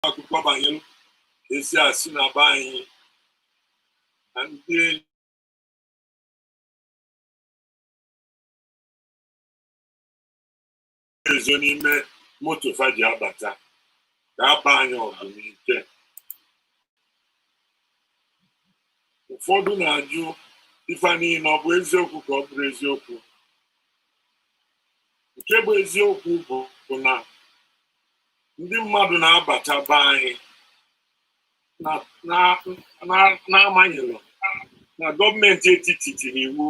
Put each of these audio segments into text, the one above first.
Akụkọ banyere ka esi asị na be anyị na ndị ezo n'ime moto fa ji abata ka aba anyị ọgụ n'ike. Ụfọdụ na-ajụ ife a niile, ọ bụ eziokwu ka ọ bụrụ eziokwu? Nke bụ eziokwu bụ na ndị mmadụ na-abata be anyị na-amanyelụ na gọọmenti etiti tiri iwu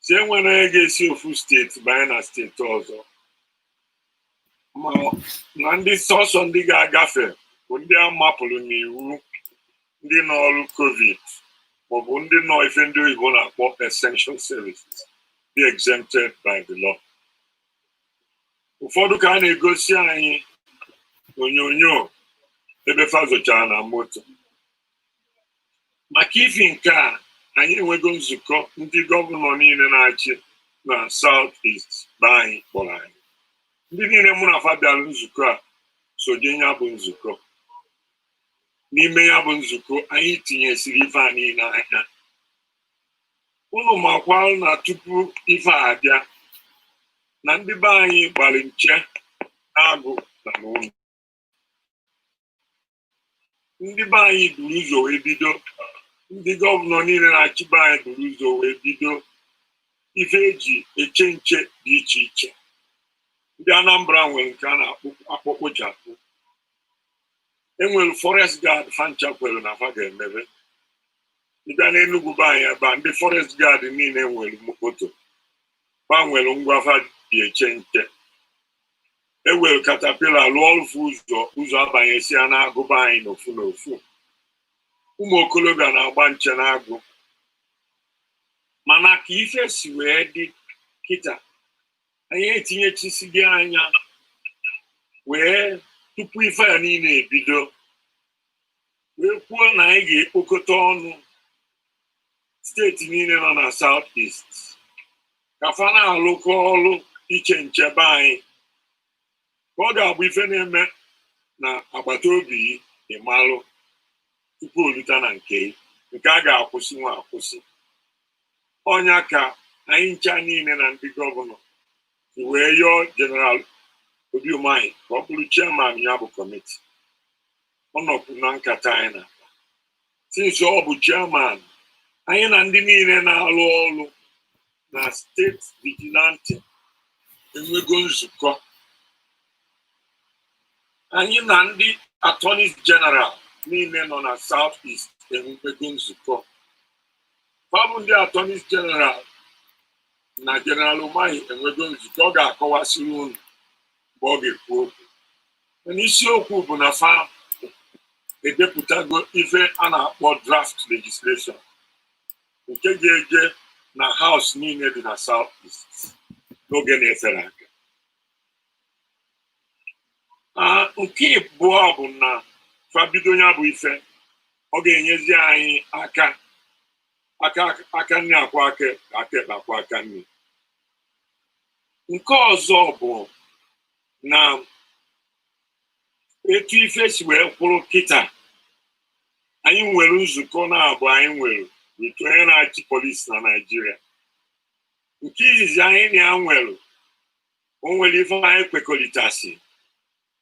si enwere onye ga-esi ofu steeti banye na steeti ọzọ, ma na ndị sọsọ ndị ga-agafe bụ ndị a mapụrụ n'iwu, ndị nọ ọrụ COVID maọbụ ndị nọ ife ndị oyibo na-akpọ essential services, be exempted by the law. Ụfọdụ ka a na-egosi anyị onyonyo ebe fa zochara na moto. Maka ifi nke a, anyị enwego nzukọ ndị gọvanọ niile na-achị na South East be anyị kpọrọ anyị. Ndị niile mụ na fa bịara nzukọ a so jee ya bụ nzukọ. N'ime ya bụ nzukọ, anyị tinyesiri ife a niile anya. Unu makwa na tupu ife a abịa, na ndị be anyị gbara nche agụ na n'ụlọ. Ndị be anyị buru ụzọ wee bido, ndị gọvanọ niile na-achị be anyị buru ụzọ wee bido ife eji eche nche dị iche iche. Ndị Anambra nwere nke a na-akpọ kpochapụ. Enwere forest guard fancha kwere na fa ga-emebe. Ịbịa n'Enugu be anyị ebe a, ndị forest guard niile nwere moto, fa nwere ngwa fa ji eche nche. Ewere caterpillar lụọ ọrụ ụzọ abanyesi ya n'agụ be anyị n'ofu n'ofu. Ụmụ okorobịa na-agba nche n'agụ. Mana ka ife si wee dị kịta, anyị etinyechisigo anya wee tupu ife a niile ebido, wee kwuo na anyị ga-ekpokọta ọnụ steeti niile nọ na South East ka fa na-alụkọ ọrụ iche nche be anyị, ka ọ ga-abụ ife na-eme na agbata obi ịmalụ tupu o luta na nke nke a ga-akwụsị nwa akwụsị. Ọnya ka anyị ncha niile na ndị gọvanọ si wee yọọ General Obi Umahi ka ọ bụrụ chairman ya bụ kọmiti. Ọ nọkwu na nkata anyị na-akpa. Since ọ bụ chairman, anyị na ndị niile na-alụ ọrụ na steeti vigilante enwego nzukọ. Anyị na ndị attorneys general niile nọ na South East enwego nzukọ. Fa bụ ndị attorneys general na General Umahi enwego nzukọ. Ọ ga-akọwasịrị unu mgbe ọ ga-ekwu okwu. Mana isiokwu bụ na fa edepụtago ife a na-akpọ draft legislation nke ga-eje na House niile dị na South East n'oge na-efere aka. Nke ịbụọ bụ na fa bido ya bụ ife, ọ ga-enyezi anyị aka aka aka nri akwa aka aka ekpe akwa aka nri. Nke ọzọ bụ na etu ife si wee kwụrụ kịta, anyị nwere nzukọ na-abụ anyị nwere otu onye na-achị polisi na Naịjirịa. Nke izizi anyị na ya nwere, o nwere ife anyị kwekọrịtasị,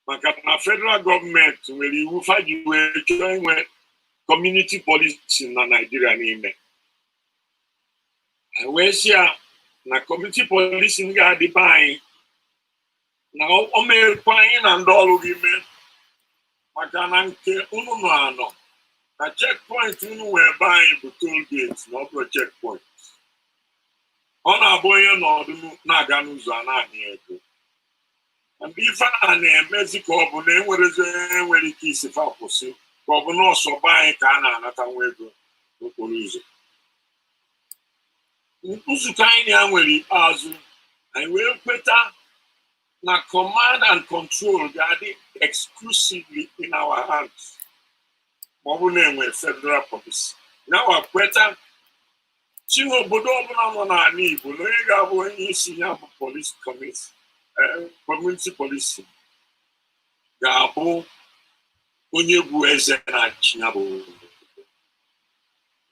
maka na federal gọọmenti nwere iwu fa ji wee chọọ inwe community policing na Naịjirịa niile. Anyị wee sị ya na community policing ga-adị be anyị na o meekwa anyị na ndị ọrụ gị mee, maka na nke unu nọ anọ na checkpoint unu wee be anyị bụ toll gate na ọ bụrụ checkpoint. Ọ na-abụ onye nọdụ na-aga n'ụzọ a na-anị ego. Ndị ife a na-emezi ka ọ bụ na enwerezi onye nwere ike isi fa kwụsị, ka ọ bụ nọọsụ be anyị ka a na-anata nwa ego n'okporo ụzọ. Nzukọ anyị na ya nwere ikpeazụ, anyị wee kweta na command and control ga-adị exclusively in our hands ma ọ bụ na enwe federal police. Nawa kweta si n'obodo ọbụla nọ n'ala Igbo na onye ga-abụ onye isi ya bụ police community policing. Ga-abụ onye bụ eze na-achị ya, bụ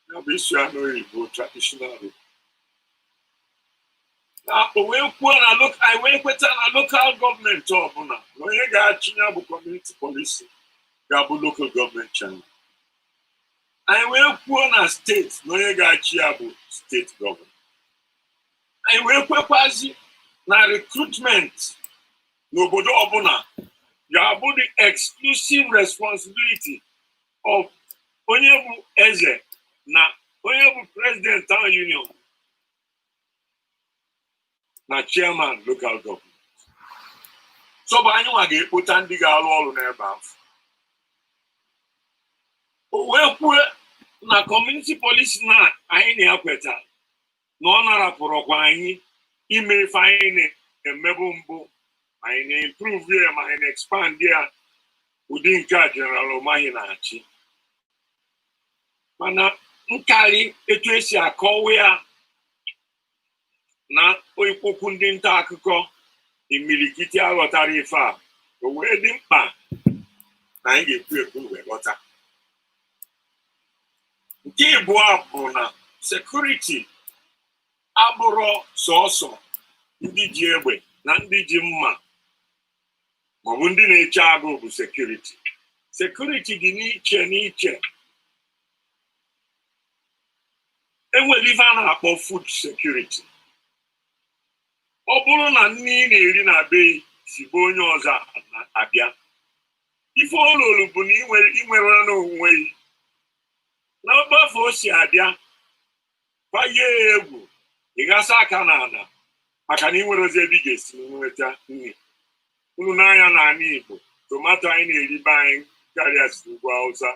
ya bụ isi anụ oyibo traditional rule. Na o wee kwuo na anyị wee kweta na local government ọbụla, na onye ga-achị ya bụ community police ga-abụ local government chairman. Anyị wee kwuo na steeti, na onye ga-achị ya bụ state governor. Anyị wee kwekwazi na recruitment n'obodo ọbụla ga-abụ the exclusive responsibility of onye bụ eze na onye bụ president town union na chairman local government. So bụ anyị nwa ga-ekpota ndị ga-arụ ọrụ n'ebe ahụ. O wee kwuo na community police na anyị na-ekweta na ọ narapụrụkwa anyị ime ife anyị na-emebu mbụ. Anyị na-improve ya, ma anyị na-expand ya, ụdị nke a General Umahi na-achị. Mana nkarị etu esi akọwa ya na okwu ndị nta akụkọ, imilikiti aghọtara ife a. O wee dị mkpa na anyị ga-ekwu ekwu wee ghọta. Nke ịbụọ bụ na security abụrọ sọọsọ ndị ji egbe na ndị ji mma maọbụ ndị na-eche agụụ bụ security. Security dị n'iche n'iche. Enwere ife a na-akpọ food security. Ọ bụrụ na nri ị na-eri na be si bụ onye ọzọ abịa, ife olulu bụ na ị nwere n'onwe gị na ọgbafọ o si abịa kwanye ya egwu, ịghasa aka n'ala, maka na ị nwere ozi ebe ị ga-esi nweta nri. Unu n'anya n'ala Igbo, tomato anyị na-eri be anyị karịa si n'ugwu Hausa,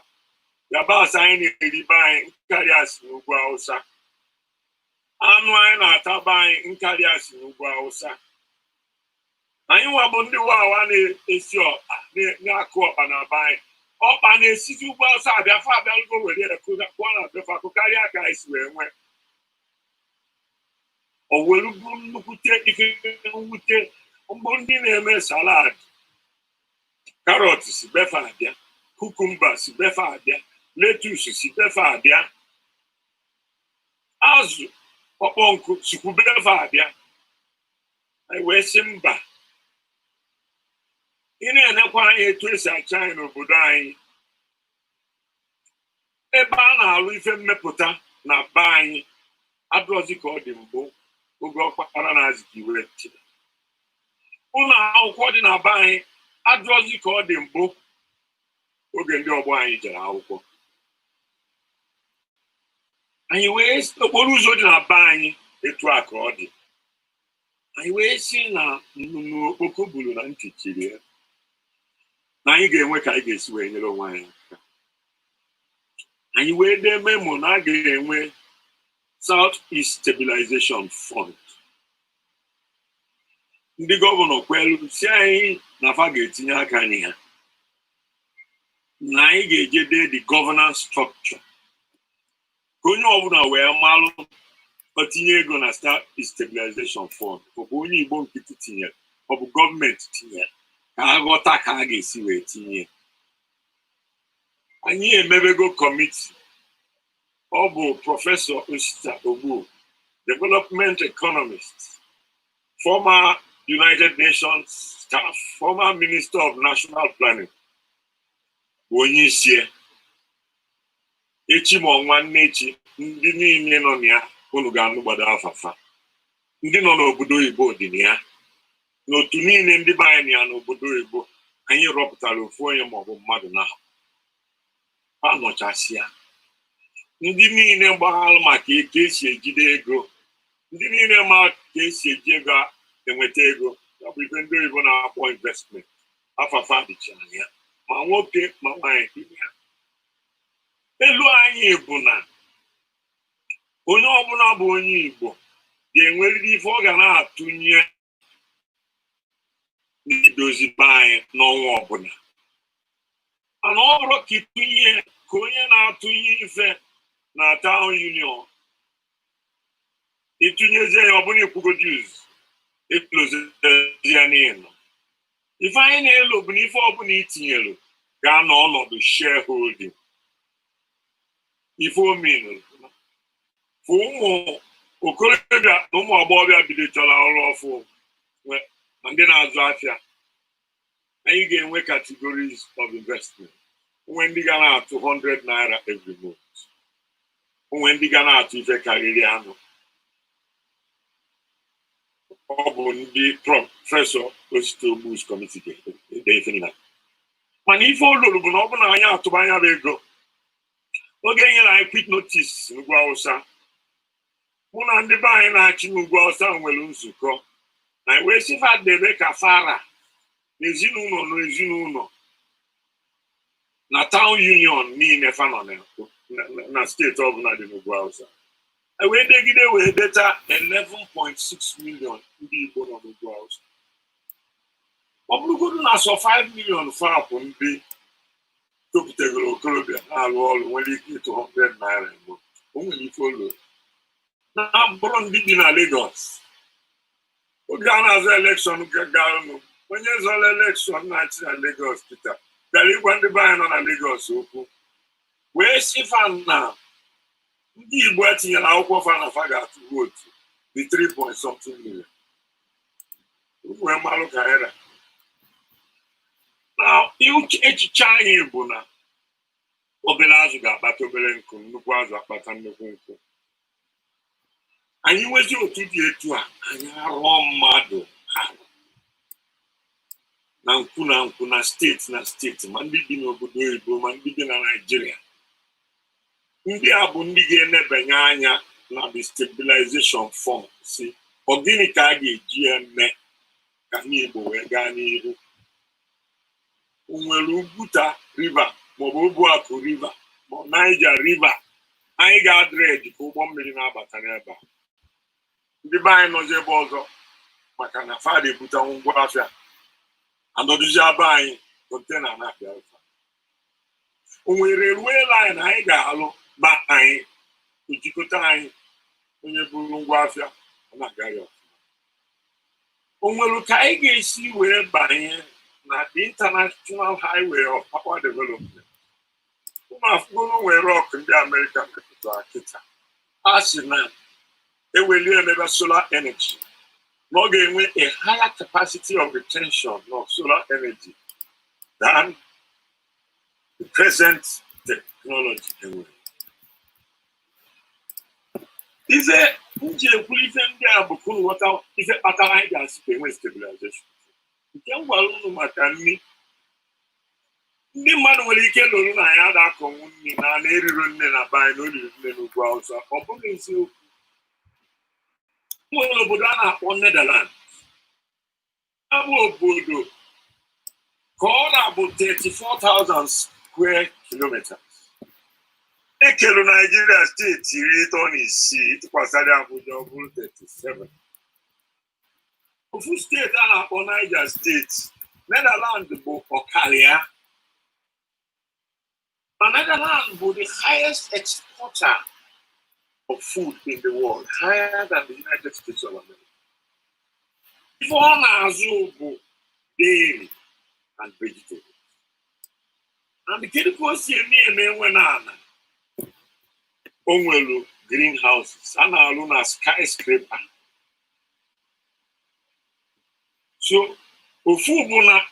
yabasị anyị na-eri be anyị karịa si n'ugwu Hausa, anụ anyị na-ata be anyị nkarịa si n'ugwu Hausa. Anyị nwa bụ ndị wawa na-esi ọkpa, na-akụ ọkpa na be anyị, ọkpa na-esizi ugwu Hausa abịa. Fa abịalụgo were ya kụọ na befa karịa ka anyị si wee nwee. O were bụrụ nnukwute ife mwute mbụ ndị na-eme salad, carrot si befa abịa, cucumber si befa abịa, lettuce si befa abịa, azụ ọkpọ nkụ sikwu befa abịa. Anyị wee sị mba. Ị na-enekwa anya etu esi achị anyị n'obodo anyị, ebe a na-alụ ife mmepụta na be anyị adụrọzi ka ọ dị mbụ oge ọkpara na-Azikiwe chịrị. Ụlọ akwụkwọ dị na be anyị adụrọzi ka ọ dị mbụ oge ndị ọgbọ anyị jere akwụkwọ. Anyị wee okporo ụzọ dị na be anyị etu a ka ọ dị. Anyị wee sị na nnụnụ okpoko buru na ntị chiri ya, na anyị ga-enwe ka anyị ga-esi wee nyere onwe anyị aka. Anyị wee dee memo na a ga-enwe South East Stabilization Fund. Ndị governor kwelu si anyị na fa ga-etinye aka na ya, na anyị ga-eje dee the governance structure ka onye ọbụla wee malụ ọ tinye ego na South East Stabilization Fund. Ọ bụ onye Igbo nkịtị tinyere, ọ bụ gọọmenti tinyere, ka a ghọta ka a ga-esi wee tinye. Anyị emebego committee. Ọ bụ Professor Osita Ogbu, development economist, former United Nations staff, former Minister of National Planning, bụ onye isi. Echi ma ọnwa nne echi, ndị niile nọ na ya unu ga-anụ gbado afafa. Ndị nọ n'obodo oyibo dị na ya, n'otu niile ndị be anyị na ya n'obodo oyibo. Anyị rọpụtara ofu onye maọbụ mmadụ na anọchasịa, ndị niile gbaghalụ maka ka esi ejide ego, ndị niile ma ka esi eji ego enweta ego, ya bụ ife ndị oyibo na-akpọ investment. Afafa dịchara ya, ma nwoke ma nwaanyị dị ya. Elu anyị bụ na onye ọbụla bụ onye Igbo ga-enwerịrị ife ọ ga na-atụnye n'idozi be anyị n'ọnwa ọbụla. Mana ọ bụrụ ka ịtụnye ka onye na-atụnye ife na town union, ịtụnyezie ya, ọ bụrụ ikwugo dues, elozie ya n'ịnọ. Ife anyị na-elo bụ na ife ọbụla itinyelu ga-anọ ọnọdụ shareholding. Ife omenụ fụ, ụmụ okorobịa na ụmụ agbọghọbịa bidochara ọrụ ọfụ ma ndị na-azụ afịa, anyị ga-enwe categories of investment. Onwe ndị ga na-atụ 100 naira every month, onwe ndị ga na-atụ ife karịrị anụ. Ọ bụ ndị Professor Osita Ogbu's committee ga-ede ife niile. Mana ife o loro bụ na ọ bụ na anyị atụba anya bụ ego oge e nyere anyị quick notice n'ugwu Awụsa. Mụ na ndị be anyị na-achị n'ugwu Awụsa nwere nzukọ na wee sị fa debe ka fara n'ezinụlọ na ezinụlọ na town union niile fa nọ na steeti ọbụla dị n'ugwu Awụsa. E wee degide wee deta 11.6 million ndị Igbo nọ n'ugwu Awụsa. Ọ bụrụgodu na sọ 5 million fapụ ndị topụtagoro okorobịa na-alụ ọrụ nwere ike ịtụ 100 naira mbụ, o nwere ife olu na bụrụ ndị bi na Lagos. Oge a na-azụ election garanụ, onye zọrọ election na-achị na Lagos Peter bịara ịgwa ndị be anyị nọ na Lagos okwu, wee sị fa na ndị Igbo etinyere akwụkwọ fa na fa ga-atụ vootu dị 3 point something million. Wee malụ ka era na echiche anyị bụ na obere azụ ga-akpata obere nkụ, nnukwu azụ akpata nnukwu nkụ. Anyị nwezi otu dị etu a, anyị arụọ mmadụ arụ na nkwu na nkwu, na steeti na steeti, ma ndị bi n'obodo oyibo ma ndị bi na Naịjirịa. Ndị a bụ ndị ga-enebanye anya na the stabilization fund, si ọ gịnị ka a ga-eji eme ka ndị Igbo wee gaa n'ihu. O nwere Ugwuta River maọbụ Obuakụ River ma Niger River anyị ga-adreji ka ụgbọ mmiri na-abata n'ebe a. Ndị be anyị nọzi ebe ọzọ maka na fada ebutanwu ngwa afịa anọdụzi be anyị, container na-abịa ụfa. O nwere railway line anyị ga-alụ ba anyị ejikọta anyị, onye buru ngwa afịa ọ na-agaghị ọfụma. O nwere ka anyị ga-esi wee banye na the international highway of power development. Ụmụ afụgoro nwere rock ndị Amerịka mepụtara kịta, a sị na eweli emebe solar energy na ọ ga-enwe a higher capacity of retention of solar energy than the present technology enwere. Ife m ji ekwuru ife ndị a bụ ka unu ghọta ife kpatara anyị ga-asị ka enwe stabilization. Nke m gwara unu maka nri, ndị mmadụ nwere ike lụrụ na ya ada akọnwu nri na na eriro nne na be anyị na o riri nne n'ugwu Awụsa. Ọ bụghị eziokwu. Nwere obodo a na-akpọ Netherlands. Ya bụ obodo ka ọ na-abụ 34,000 square kilometers. Ekelu Naijiria steeti 36, tụkwasịrị Abuja, ọ bụrụ 37. Ofu steeti a na-akpọ Niger Steeti, Netherlands bụ ọkarịa. Ma Netherlands bụ the highest exporter of food in the world, higher than the United States of America. Ife ọ na-azụ bụ dairy and vegetables. And kedu ka o si eme eme enwe na ana? O nwere greenhouses a na-alụ na skyscraper. So ofu bụ na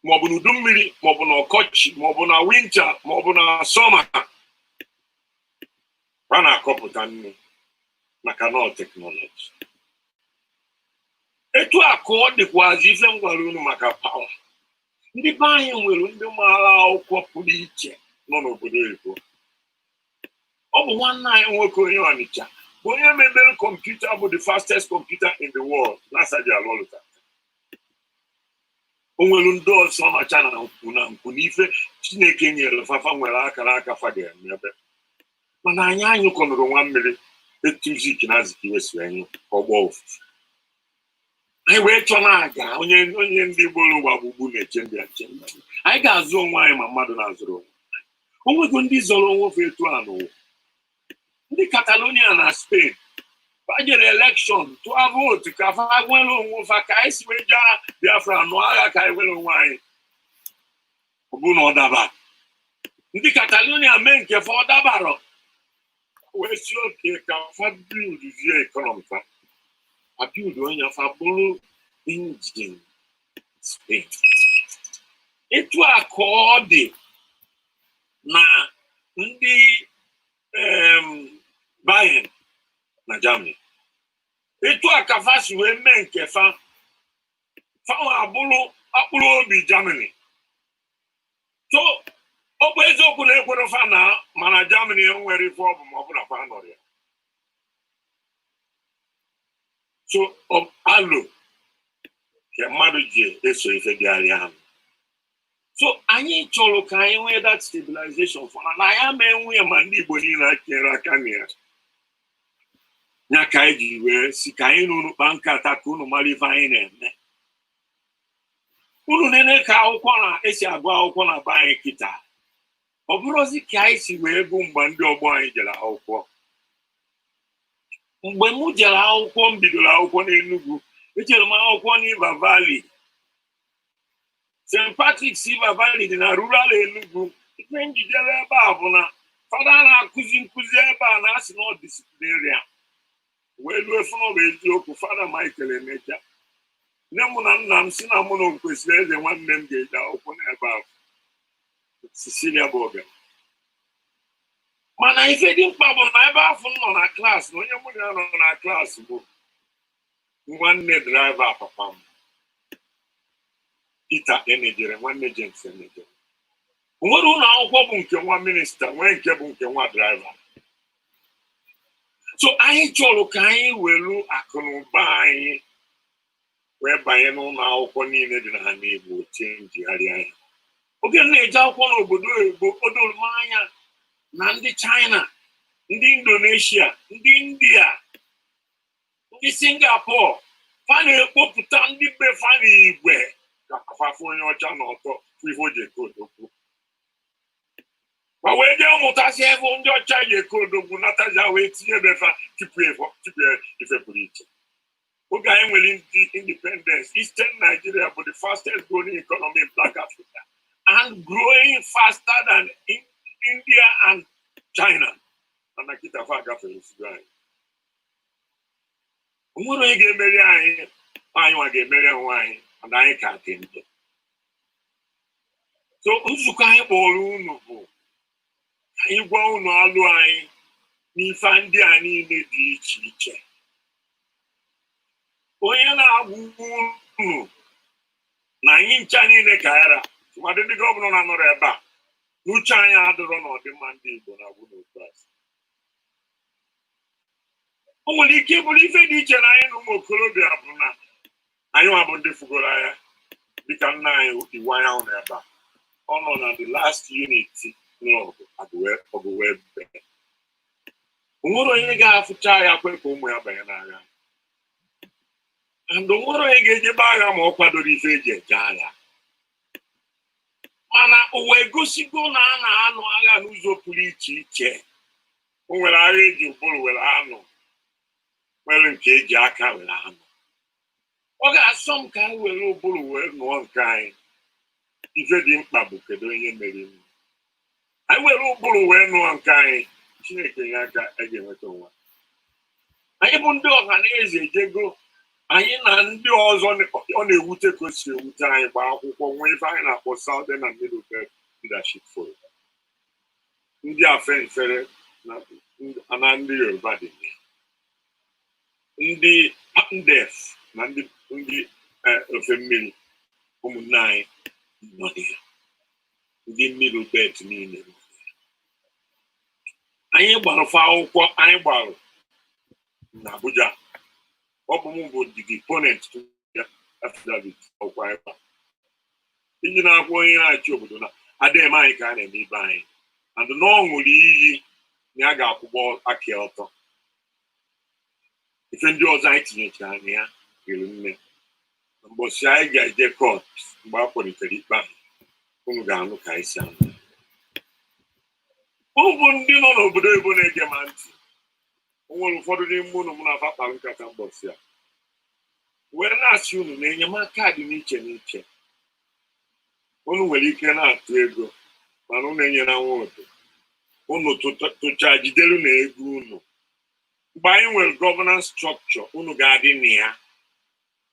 maọbụ n'udu mmiri, maọbụ na ọkọchị, maọbụ na winter, maọbụ na summer, a na-akọpụta nri maka nọ technology. Etu a ka ọ dịkwazi ife m gwara unu maka power. Ndị be anyị nwere ndị maara akwụkwọ pụrụ iche nọ n'obodo oyibo. Ọ bụ nwanne anyị nwoke onye Ọnịcha bụ onye mebere kọmputa bụ the fastest computer in the world NASA ji alụ ọrụ tata. O nwere ndị ọzọ nọcha na nkwu na nkwu na ife Chineke nyere fafa nwere akara aka fa ga-emebe, mana anyị anyụkọnụrụ nwa mmiri etu Zik na Azikiwe si anyụ ka ọ gbaa ofufe. Anyị wee chọọ na-aga onye ndị gboro gbagbugbu na-eche ndị nche. Anyị ga-azụ onwe anyị ma mmadụ na-azụrụ onwe. O nwego ndị zọrọ onwe fa etu a n'ụwa, ndị Catalonia na Spain. Fa jere election, tụọ vote ka fa nwere onwe fa, ka anyị si wee jee Biafra nụọ agha ka anyị nwere onwe anyị. Ọ bụ na ọ daba, ndị Catalonia mee nke fa, ọ dabarọ, wee si oke ka fa build zie economy fa, a build onye fa bụrụ engine Spain. Etu a ka ọ dị na ndị Bayern na Germany. Etu a ka fa si wee mee nke fa, fanwa abụrụ akpụrụ obi Germany. So ọ bụ eziokwu na ekwere fa na, mana Germany nwere ife ọ bụ ma ọ bụ na fa nọrọ ya. So alo ka mmadụ ji eso ife bịarịa ahụ. So anyị chọrọ ka anyị nwee that stabilization fana na anyị ama enwe ya, ma ndị Igbo niile tinyere aka na ya. Ya ka anyị ji wee si ka anyị nụrụ kpa nkata ka unu mara ife anyị na-eme. Unu nene ka akwụkwọ na esi agụ akwụkwọ na be anyị kịta, ọ bụrụzi ka anyị si wee gụ mgbe ndị ọgbọ anyị jere akwụkwọ. Mgbe m jere akwụkwọ, m bidoro akwụkwọ n'Enugu. Ejere m akwụkwọ n'Iva Valley, St. Patrick's Iva Valley dị na rural Enugu. Ife njidere ebe a bụ na fada na-akụzi nkụzi ebe a na-asị na ọ disciplinarian, wee luo efu n'ọbụ eziokwu. Fada Michael Emecha, nne m na nna m si na mụ na kwesịrị eze nwanne m ga-eje akwụkwọ n'ebe ahụ, Cecilia bụ ọga. Mana ife dị mkpa bụ na ebe afọ m nọ na class, na onye mụ na ya nọ na class bụ nwanne driver papa m, Peter Enejere, nwanne James Enejere. O nwere ụlọ akwụkwọ bụ nke nwa minister, nwee nke bụ nke nwa driver. So anyị chọrọ ka anyị welu akụ na ụba anyị wee banye n'ụlọ akwụkwọ niile dị n'ala Igbo, chee njigharị anya. Oge m na-eje akwụkwọ n'obodo oyibo, o doro m anya na ndị China, ndị Indonesia, ndị India, ndị Singapore, fa na-ekpopụta ndị be fa n'igwe ka fafụ onye ọcha na ọtọ fụ ife o ji eke odogwu, ma wee jee mụtasị ebe ndị ọcha ji eke odogwu, nataja wee tinye be fa tupu ife pụrụ iche. Oge anyị nwere ndị independence, Eastern Nigeria bụ the fastest growing economy in Black Africa and growing faster than India and China. Mana kịta fa gafere ozugbo anyị. O nwere onye ga-emeri anyị, anyị nwa ga-emeri onwe anyị, mana anyị ka dị ndụ. So nzukọ anyị kpọrọ unu bụ ka anyị gwa unu alụ anyị n'ife ndị a niile dị iche iche. Onye na-agwa unu na anyị ncha niile ka yara, tụmadị ndị governor na-anọrọ ebe a, n'uche anyị adịrọ n'ọdịmma ndị Igbo na-agwụ n'otu asị. O nwere ike ịbụrụ ife dị iche na anyị na ụmụ okorobịa bụ na anyị nwa bụ ndị fugoro anya, dịka nna anyị iwu anyanwụ nọ ebe a. Ọ nọ na the last unit n'ọgụ ọgụ wee bee. O nwere onye ga-afụcha ya kwe ka ụmụ ya banye n'agha, and o nwere onye ga-ejebe agha ma ọ kwadoro ife eji eje agha. Mana ụwa egosigo na a na-anụ agha n'ụzọ pụrụ iche iche. O nwere agha eji ụbụrụ were anụ, nwere nke eji aka were anụ. Ọ ga-asọ m ka anyị were ụbụrụ wee nụọ nke anyị. Ife dị mkpa bụ kedu onye mere m. Anyị were ụbụrụ wee nụọ nke anyị, Chineke nye aka, a ga-enweta onwe anyị. Bụ ndị ọha na eze ejego anyị na ndị ọzọ ọ na-ewute ka o si ewute anyị gba akwụkwọ, nwee ife anyị na-akpọ Southern and Middle Belt Leadership Forum. Ndị Afenifere na ndị Yoruba dị na ya, ndị PANDEF na ndị ofe mmiri ụmụnne anyị nọ na ya, ndị Middle Belt niile nọ na ya. Anyị gbara fa akwụkwọ anyị gbarụ na Abuja. Ọ bụ mụ bụ the deponent to the affidavit ọkwa anyị gbara iji na-akwụ onye na-achị obodo na ada eme anyị ka a na-eme ibe anyị, and na ọ ṅụrụ iyi na ya ga-akwụgbọ aka ya ọtọ. Ife ndị ọzọ anyị tinyechara na ya hiri nne. Mbọchị anyị ga-eje court, mgbe a kpọlitere ikpe ahụ, unu ga-anụ ka anyị si anụ. Unu bụ ndị nọ n'obodo oyibo na-ege m ntị. O nwere ụfọdụ n'ime unu mụ na afa kpara nkata mbọsị a, wee na-asị unu na enyemaka dị n'iche n'iche. Unu nwere ike na-atụ ego, mana unu enyela nwa odo. Unu tụchaa, jidere na ego unu. Mgbe anyị nwere governance structure, unu ga-adị na ya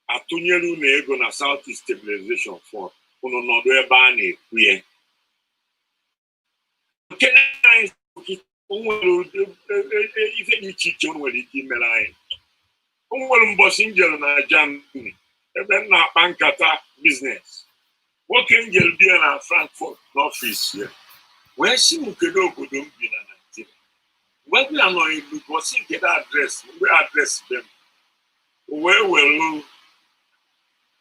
atụnyere unu ego na South East Stabilization Fund. Unu nọdụ ebe a na-ekwu ya nke anyị nwere ife dị iche iche unu nwere ike imere anyị. O nwere mbọsị njelu na Germany, ebe m na-akpa nkata business. Nwoke njelu di ya na Frankfurt n'ọfịs ya, wee sị m, kedu obodo m bi na Naijiria? Mgbe ya nọ Enugu, ọ sị, kedu address? Mgbe address be m, o wee were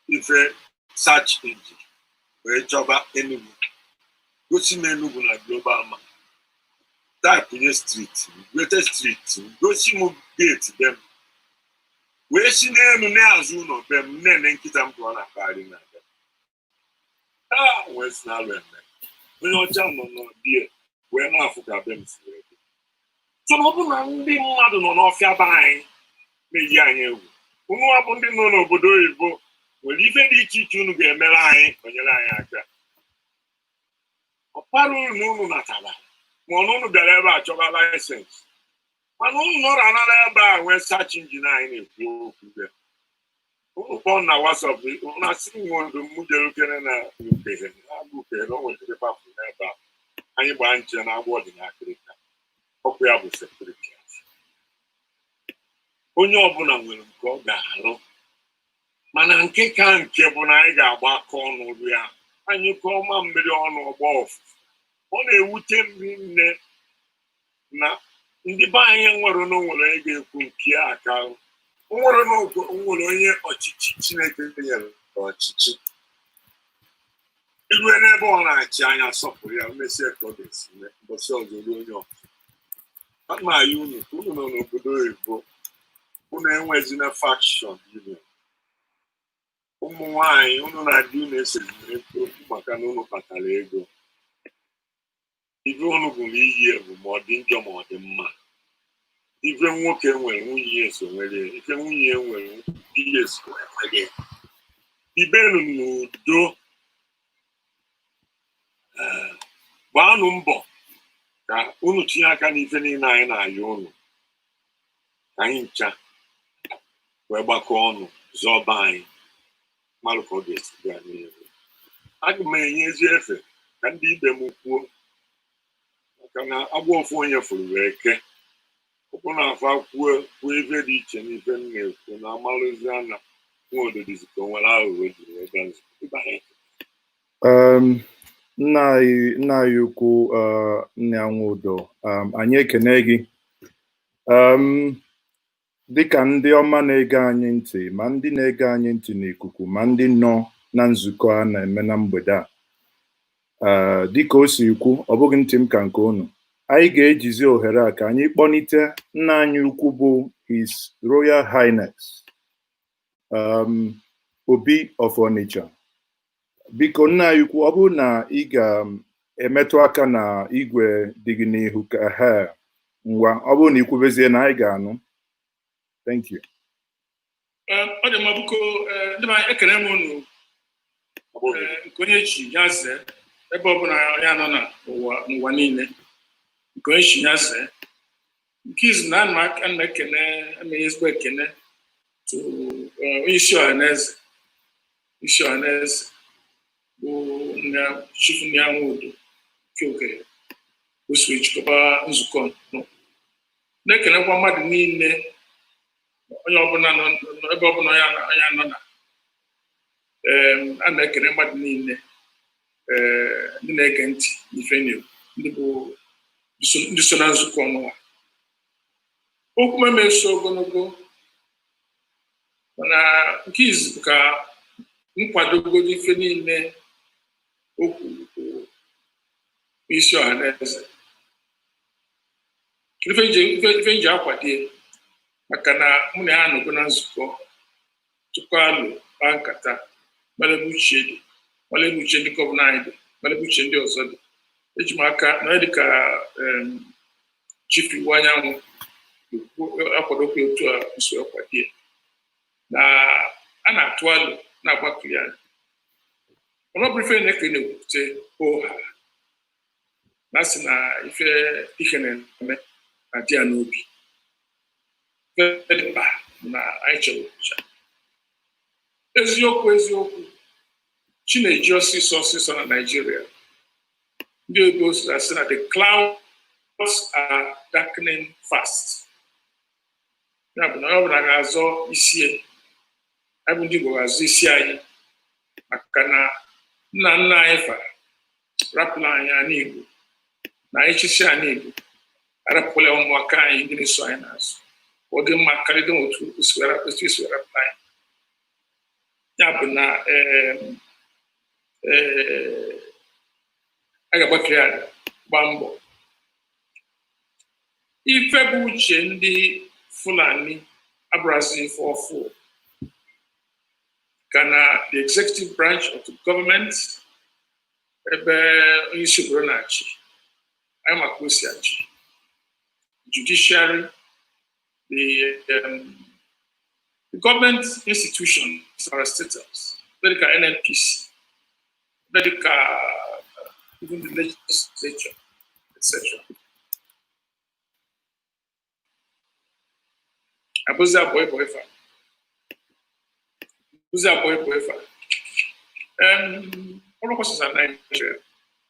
ife search engine wee chọba Enugu, gosi m Enugu na global map, type street, wete street, gosi m gate be m, wee si n'elu na-azụ ụlọ be m na-ene nkịta m ka ọ na-akpagharị na be a. Wee si na alụ eme onye ọcha nọ n'ọbịa wee na-afụ ka be m si wee dị. So na ọ bụ na ndị mmadụ nọ n'ọfịa be anyị na-eyi anyị egwu, unu bụ ndị nọ n'obodo oyibo nwere ife dị iche iche unu ga-emere anyị, onyere anyị aka. Ọ para uru na unu natara, ma ọ na unu bịara ebe a chọba license, mana unu nọrọ anara ebe a nwee search engine anyị na-ekwu okwu bịa. Unu kpọọ na WhatsApp, unu asị m nwodo m jere okene na ukeghe abụ ukeghe na o nwere papụ n'ebe a anyị gbaa nche na agwọ dị n'akịrịka. Ọkụ ya bụ security. Onye ọbụla nwere nke ọ ga-alụ, mana nke ka nke bụ na anyị ga-agba aka ọnụ ya anyị kọọ ma mmiri ọnụ ọgba ọfụfụ. Ọ na-ewute m nne na ndị be anyị nwere na onwere onye ga-ekwu nke aka nwere na nwere onye ọchịchị Chineke nyere ọchịchị irue n'ebe ọ na-achị anya sọpụrụ ya, mesie ka ọ ga-esi mee. Mbọsị ọzọ ruo onye ọzọ. Ana ayị unu ka unu nọ n'obodo oyibo, unu enwezina faction union. Ụmụ nwanyị, unu na-adị unu esezina okwu maka na unu kpatara ego. Ife unu bụ na iyi bụ ma ọ dị njọ ma ọ dị mma. Ife nwoke nwere, nwunye ya eso nwere ya. Ife nwunye ya nwere, di ya eso nwere ya. Ibenu n'udo. Ee, gbaanụ mbọ ka unu tinye aka n'ife niile anyị na-ayọ unu, ka anyị ncha wee gbakọọ ọnụ zọba anyị mmalụ ka ọ ga-esi gaa n'ihu. Aga m enye ezi efe ka ndị ibe m kwuo, maka na agwọ ofu onye fụrụ wee kee ụkwụ na afa kwuo kwuo ife dị iche n'ife m na-ekwu na amalụzi na nwa ododizi ka o nwere aghụghọ ejiri wee gaa nzukọ. Ibe anyị. Nna anyị ukwu, Nnia Nwodo, anyị ekene gị. Dịka ndị ọma na-ege anyị ntị, ma ndị na-ege anyị ntị n'ikuku, ma ndị nọ na nzukọ a na-eme na mgbede a, dịka o si kwu, ọ bụghị ntị m ka nke unu. Anyị ga-ejizi ohere a ka anyị kpọnite nna anyị ukwu bụ His Royal Highness Obi of Onitsha. Biko, nna anyị ukwu, ọ bụrụ na ị ga-emetụ aka na igwe dị gị n'ihu ka ha ngwa, ọ bụrụ na ikwubezie na anyị ga-anụ. Thank you. Ọ dị mma, biko, ndị be anyị, ekele m unu. Nke onye chi ya zee, ebe ọbụla ya nọ na ụwa, n'ụwa niile, nke onye chi ya zee. Nke izu na ana m ekene, eme ezigbo ekene to onye isi ọha na eze, isi ọha na eze bụ nna Chief Nnia Nwodo nke Okere o si wee chịkọba nzukọ nọ. Na-ekenekwa mmadụ niile, onye ọbụla nọ ebe ọbụla ya nọ na a na-ekene mmadụ niile, ee, ndị na-ege ntị n'ife na-ekwu, ndị bụ ndị so na nzukọ ọnụwa. Okwu m eso ogologo, mana nke izu bụ ka nkwadogodo ife niile okwu bụ isi ọha na eze. Ife nji akwadie maka na mụ na ya anọgo na nzukọ tụkọ alụ, kpaa nkata, mara ebe uche dị, mara ebe uche ndị governor anyị dị, mara ebe uche ndị ọzọ dị. Eji m aka na onye dịka Chief Iwuanyanwu Akwadokwa otu a nso akwado ya na a na-atụ alụ na-agbakọ ya, mana ọ bụrụ ife na-eke na-ekwupụta oha na sị na ife ihe na-eme na dị ya n'obi. Ife dị mkpa na anyị chọrọ okwucha eziokwu eziokwu. Chi na-eji ọsịsọ ọsịsọ na Naịjirịa. Ndị oyibo asị na the clouds are darkening fast. Ya bụ na ọ bụla ga-azọ isi ya. Anyị bụ ndị Igbo ga-azọ isi anyị, maka na nna nna anyị fa rapụla anyị ana Igbo na anyị chịsị ana Igbo, arapụla ụmụaka anyị ndị na-eso anyị n'azụ. Ọ dị mma karịa otu esi wee rapụla anyị. Ya bụ na ee, a ga-agbakere ya, gbaa mbọ. Ife bụ uche ndị Fulani abụrazi ife ọfụ ka na the executive branch of the government, ebe onye isi obodo na-achị anyị, maka o si achị judiciary, the government institutions, parastatals dịka NNPC, dịka even the legislature, etc. Abụzi abụọ ịbụ ife abụzi abụọ ịbụ ife all across Nigeria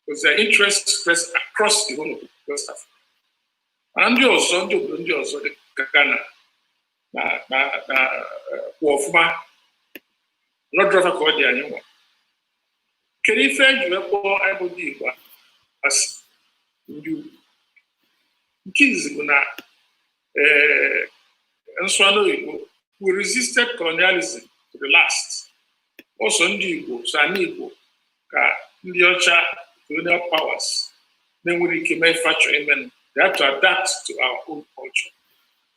because their interests spread across the whole of West Africa. Mana ndị ọzọ, ndị obodo ndị ọzọ dịka Ghana na kwụ ọfụma nọdụrọfa ka ọ dị anyị nwa. Kedu ife eji wee kpọọ anyị bụ ndị Igbo asị ndị ugwu? Nke izizi bụ na ee, nsụanụ oyibo, we resisted colonialism to the last. Ọsọ ndị Igbo so ana Igbo ka ndị ọcha, colonial powers, na-enwere ike mee ife achọ imenụ. They had to adapt to our own culture,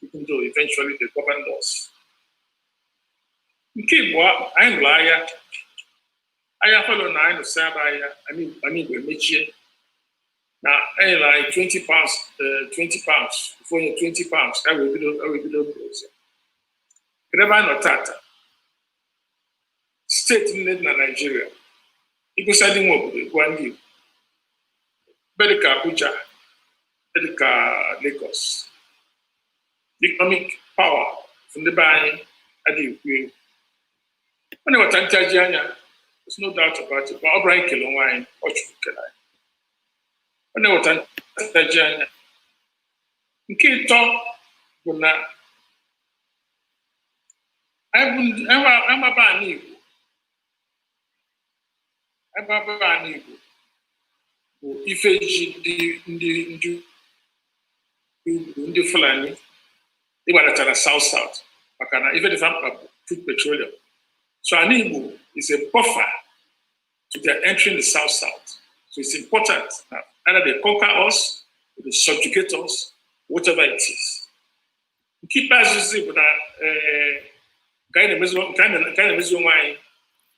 even though eventually they governed us. Nke Igbo, anyị lụrụ agha. Agha fọlọ na anyị nụsị aba agha, anyị Igbo emechie na enyere anyị £20, £20 ofu onye, £20 ka wee bido ozi. Kedu ebe anyị nọ tata? Steeti niile dị na Naịjirịa, igosi ndị nwe obodo gwa ndị Igbo, ebe dịka Abuja, ebe dịka Lagos, economic power ndị be anyị adịghị ekwu egwu. Ọ na-eweta ntaji anya. There's no doubt about it. Ma ọ bụrụ anyị kele onwe anyị, ọ chụrụ kele anyị. Ọ na-eweta ntaji anya. Nke ịtọ bụ na amaba ala Igbo, amaba ala Igbo bụ ife ji ndị ugwu, ndị Fulani ịgbadatara South South, maka na ife dịfa mkpa bụ crude petroleum. So ala Igbo is a buffer to their entering the South South. So it's important that either they conquer us or they subjugate us, whatever it is. Nke ikpeazụ bụ na nke anyị na-emezi onwe anyị,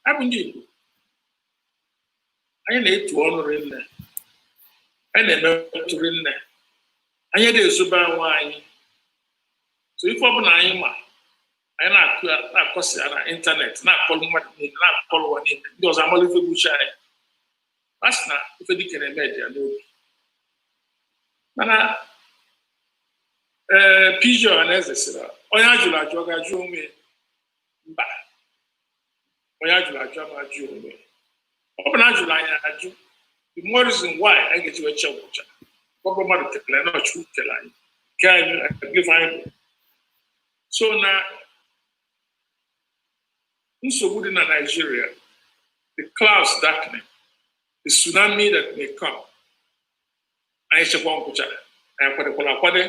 abụ ndị Igbo, anyị na-etu ọnụ rinne, anyị na-emetụ rinne, anyị na-ezobe onwe anyị. So ife ọbụla anyị ma, anyị na-akụ ya, na-akọsi ya na ịntanetị, na-akọlụ mmadụ niile, na-akọlụ ụwa niile. Ndị ọzọ amalụ ife bụ uche anyị. A sị na ife dike na-eme dị ya n'obi. Mana ee, PG Ọhaneze sịrị onye a jụrụ ajụ, ọ ga-ajụ onwe ya? Mba, onye a jụrụ ajụ ama ajụ onwe ya. Ọ bụ na a jụrụ anyị ajụ, the more reason why anyị ga-eji wee chee ngwụcha. Ọ bụ mmadụ kele na Chukwu kele anyị ke anyị give anyị bụ. So na nsogbu dị na Nigeria, the clouds darkening, the tsunami that may come, anyị chekwa nkwụcha, anyị kwadekwala akwade.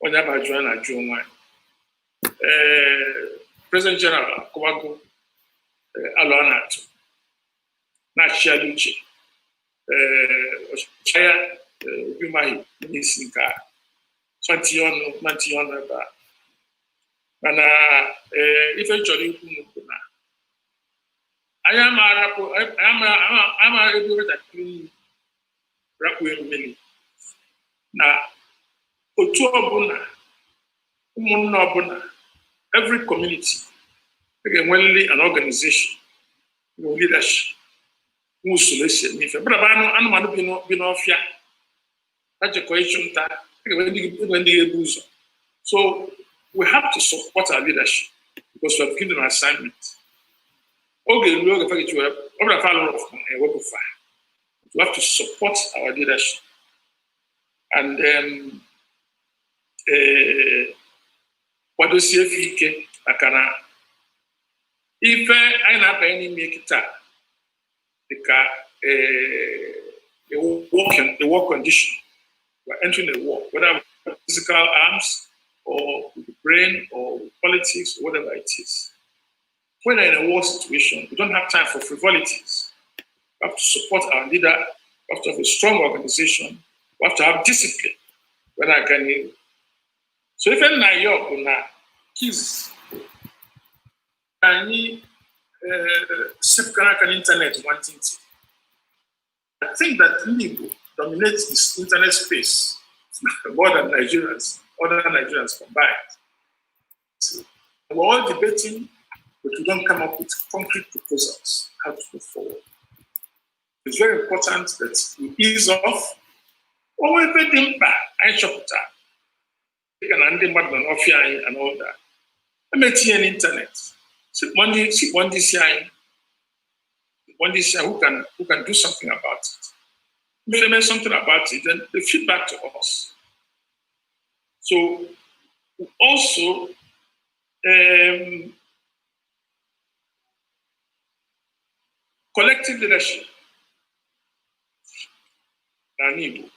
Onye aba ajụ, anyị na-ajụ onwe anyị. Ee, President General akọwago alụ a na-atụ na-achịgharị uche. Ee, ọchịagha Obi Umahi n'isi nke a ma ntinye ọnụ, ma ntinye ọnụ ebe a. Mana ee, ife m chọrọ ikwu bụ na anyị ama arapụ, anyị ama ebe nwatakịrị nri rapụ mmiri na Otu ọbụla, ụmụnna ọbụla, every community, a ga-enwerịrị an organization, nwee leadership, nwe usoro esi eme ife. Bụrụ anụ anụmanụ bi n'ọfịa, ha jekọ ịchụ nta, a ga-enwe ndị ga-ebu ụzọ. So we have to support our leadership because we have given them assignment. Oge ruo oge fa ga-eji wee ọ bụla fa alụrụ ọfụma, ewepụ fa. We have to support our leadership and kwadosie efe ike, maka na ife anyị na-abanye n'ime kịta dịka a war condition. We're entering a war, whether with physical arms or with the brain or with politics or whatever it is. When we're in a war situation, we don't have time for frivolities. We have to support our leader. We have to have a strong organization. We have to have discipline. When I can. So ife nna ya bụ na kids anyị sepụkara aka n'ịntanetị nwantịntị. I think that ndị Igbo dominate this internet space more than Nigerians, other Nigerians combined. So we're all debating, but we don't come up with concrete proposals how to move forward. It's very important that we ease off. Onwe ebe dị mkpa anyị chọpụtara dịka na ndị mmadụ nọ n'ọfịa anyị and all that. Emetinye n'ịntanetị. Sikpọ ndị isi anyị, kpọọ ndị isi anyị who can do something about it. If they make something about it, then they feedback to us. So also, collective leadership. N'ala Igbo,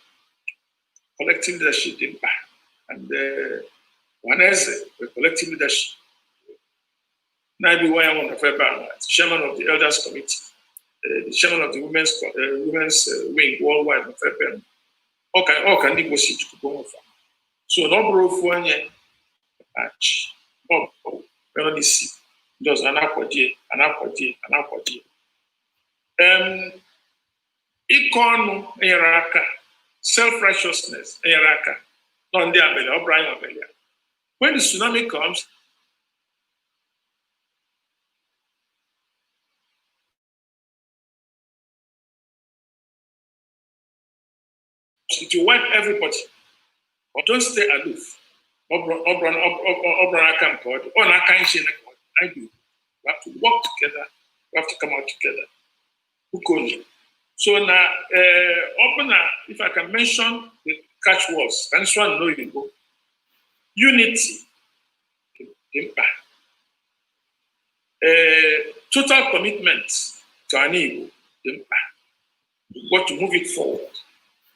collective leadership dị mkpa. And Ọhaneze, the collective leadership. Naibi Waya Wonderful, chairman of the Elders Committee, the chairman of the women's wing worldwide. Ọ ka ndị Igbo si jikwuo onwe fa. So na ọ bụrụ ofu onye achị, ọ bụ onye n'isi, ndị ọzọ a na-akwadie, a na-akwadie, a na-akwadie. Ịkọ ọnụ enyere aka, self-righteousness enyere aka nọ ndị abịa, ọ bụrụ anyị ọbịa. When the tsunami comes, it will wipe everybody. But don't stay aloof. Ọ bụrụ n'aka m ka ọ dị, ọ na-aka anyị Chineke ka ọ dị. Anyị do. We have to work together. We have to come out together. Ukoni. So na ọ bụ na if I can mention the catchwords, ka nsụ anụ n'oyibo, unity dị mkpa. Total commitment to ana Igbo dị mkpa. We've got to move it forward.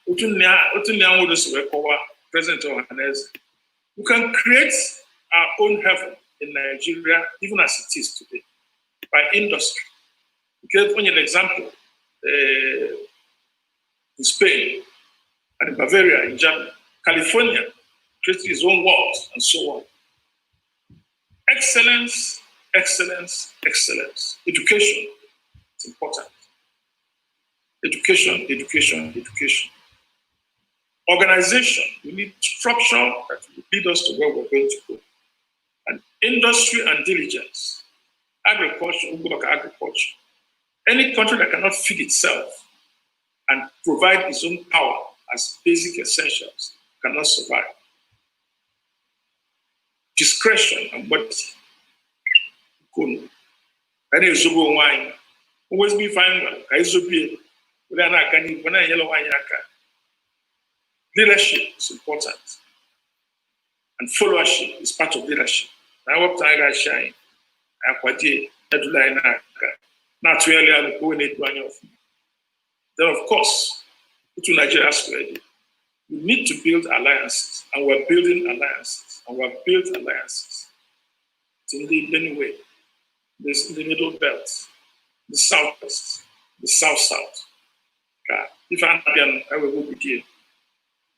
Otu nne ya nwodo si wee kọwaa President Ohanaeze. We can create our own heaven in Nigeria, even as it is today, by industry. Give only an example, in Spain and in Bavaria, in Germany, California created its own world, and so on. Excellence, excellence, excellence. Education is important. Education, education, education. Organization, we need structure that will lead us to where we're going to go. And industry and diligence. Agriculture, we'll go back to agriculture. Any country that cannot feed itself and provide its own power as basic essentials cannot survive. Discretion and modesty. Kunu. Ka na-ezobe onwe anyị. Onwe ezigbo ife anyị nwere ka anyị zobie were na-aga n'ihu na-enyere onwe anyị aka. Leadership is important. And followership is part of leadership. Na wepụta anyị ga-achị anyị, anyị akwadie, edula anyị n'aka, na-atụgharị alụ ka o na-edu anyị ọfụma. Then of course, otu Nigeria square dị, we need to build alliances, and we're building alliances, and we've built alliances. It's in the Benue, in the Middle Belt, the Southwest, the South-South. Ka ife a na-abịa ewego bidie.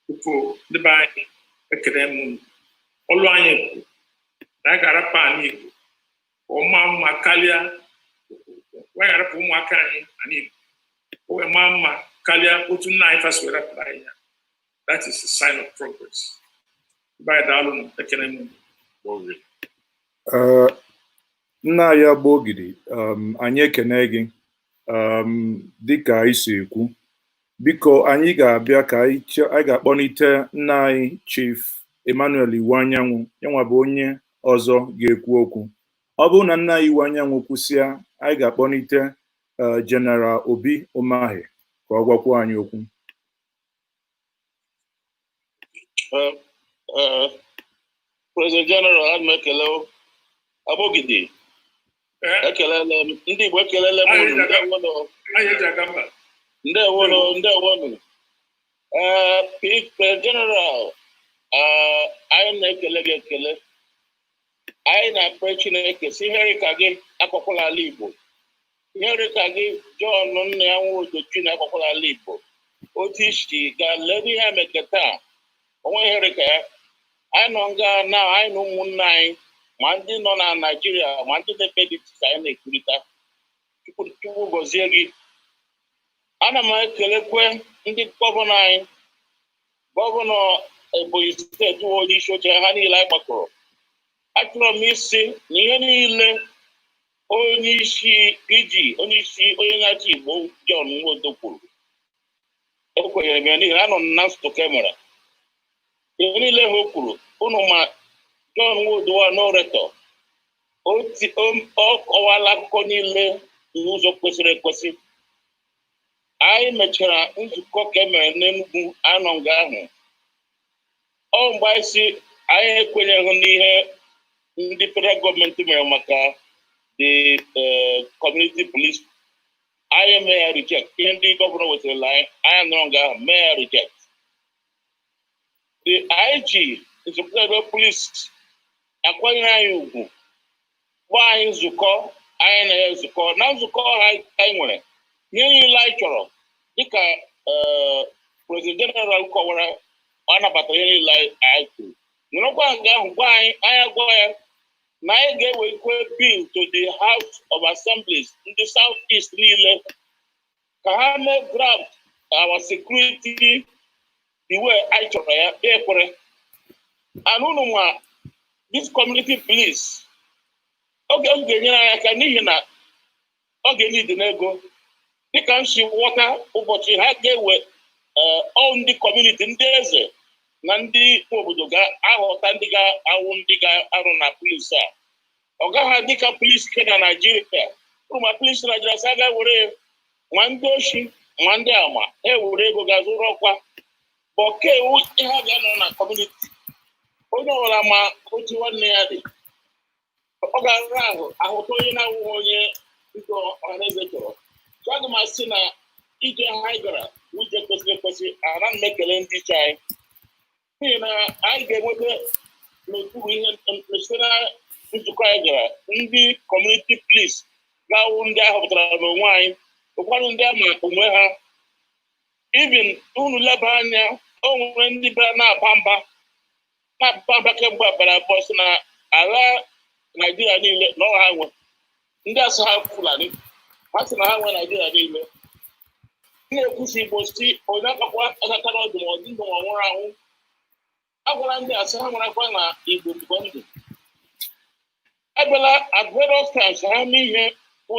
Tupu ndị be anyị, ekele m unu. Ọlụ anyị bụ na anyị ga-arapụ ala Igbo ka ọ maa mma karịa, anyị ga-arapụ ụmụaka anyị ala Igbo ka o wee maa mma karịa otu nna anyị fasi wee rapụrụ anyị ya. That is a sign of progress. Be anyị, daalụ, ekele m. Ee, nna anyị Agbogidi, anyị ekene gị. Dịka anyị si ekwu, biko, anyị ga-abịa ka anyị ga-akpọlite nna anyị, Chief Emmanuel Iwuanyanwu. Yanwa bụ onye ọzọ ga-ekwu okwu. Ọ bụrụ na nna anyị Iwuanyanwu kwụsịa, anyị ga-akpọlite General Obi Umahi ka ọ gwakwuo anyị okwu. President General, ana m ekele Agbogidi. Ekelele m ndị Igbo, ekelele m unu. Ndewonu. Anyị eji aga mba. Ndewonu, ndewonu. Ee, President General, anyị na-ekele gị ekele. Anyị na-akpe Chineke si ihe ka gị akọkwala ala Igbo, ihe ka gị John nna ya Nwodochi na-akọkwala ala Igbo. Otu isi gaa lee ihe emeke taa, onwe ihe ka ya. Anyị nọ nga na anyị na ụmụnne anyị, ma ndị nọ na Naịjirịa, ma ndị na-ebe dị iche, anyị na-ekwurịta. Chukwu, Chukwu gọzie gị. Ana m ekelekwe ndị gọvanọ anyị, gọvanọ Ebonyi Steeti wụ onye isi oche ha niile anyị gbakọrọ. Achọrọ m isi na ihe niile onye isi iji onye isi onye na-achị Igbo, John Nwodo, kwuru, ekwenyere m ya, n'ihi na anọ m na nzukọ e mere. Ihe niile ha o kwuru, unu ma John Nwodo wa n'oretọ ọ kọwala akụkọ niile n'ụzọ kwesịrị ekwesị. Anyị mechara nzukọ ka e mere n'Enugu, anọ nga ahụ. Ọ mgbe anyị si anyị ekwenyeghị n'ihe ndị federal gọọmenti mere maka the community police, anyị mee ya reject. Ihe ndị gọvanọ wetara anyị, anyị nọrọ nga ahụ mee ya reject. The IG, Inspector Police, akwanyere anyị ugwu, gbaa anyị nzukọ. Anyị na ya nzukọ na nzukọ ha anyị nwere ihe niile anyị chọrọ, dịka President General kọwara. Ọ nabatara ihe niile anyị kwuru, nọrọkwa nga ahụ gwa anyị. Anyị agwa ya na anyị ga-ewekwe bill to the House of Assemblies, ndị South East niile, ka ha mee draft our security the way anyị chọrọ ya. Ekwere. And unu ma this community police, oge ọ ga-enyere anyị aka, n'ihi na ọ ga-enye n'ego, dịka m si ghọta ụbọchị ha ga-ewe ọ ndị community, ndị eze na ndị obodo ga-aghọta ndị ga-awụ ndị ga-arụ na polisi a. Ọ gaghị dịka polisi ke na Naịjirịa. Ụrụ ma polisi Naịjirịa sị aga were ma ndị oshi ma ndị ama ha ewere ego ga-azụrụ ọkwa bọke. Ihe a ga-anọ na community, onye ọbụla ma otu nwanne ya dị, ọ ga-arụ ahụ ahụta onye na-awụghị onye ndị ọhaneze chọrọ. So aga m asị na ije ha anyị gara bụ ije kwesịrị ekwesị. Ana m ekele ndị iche anyị, n'ihi na anyị ga-enweta n'okpuru ihe site na nzukọ anyị gara, ndị community police ga-awụ ndị ahọpụtara n'onwe anyị, ụfọdụ ndị ama onwe ha. Even unu leba anya, o nwere ndị bịara na-aba mba, na-aba mba kemgbe abalị 2, sị na ala Naijiria niile na ọ ha nwe. Ndị asị ha Fulani, ha sị na ha nwe Naijiria niile. Na-ekwusi Igbo si onye akpakwa aka n'ọdụ, ma ọ dị ndụ ma ọ nwụrụ anwụ. A gwara ndị asị ha marakwa na Igbo bụkwa ndụ. Abịala at various times ha mee ihe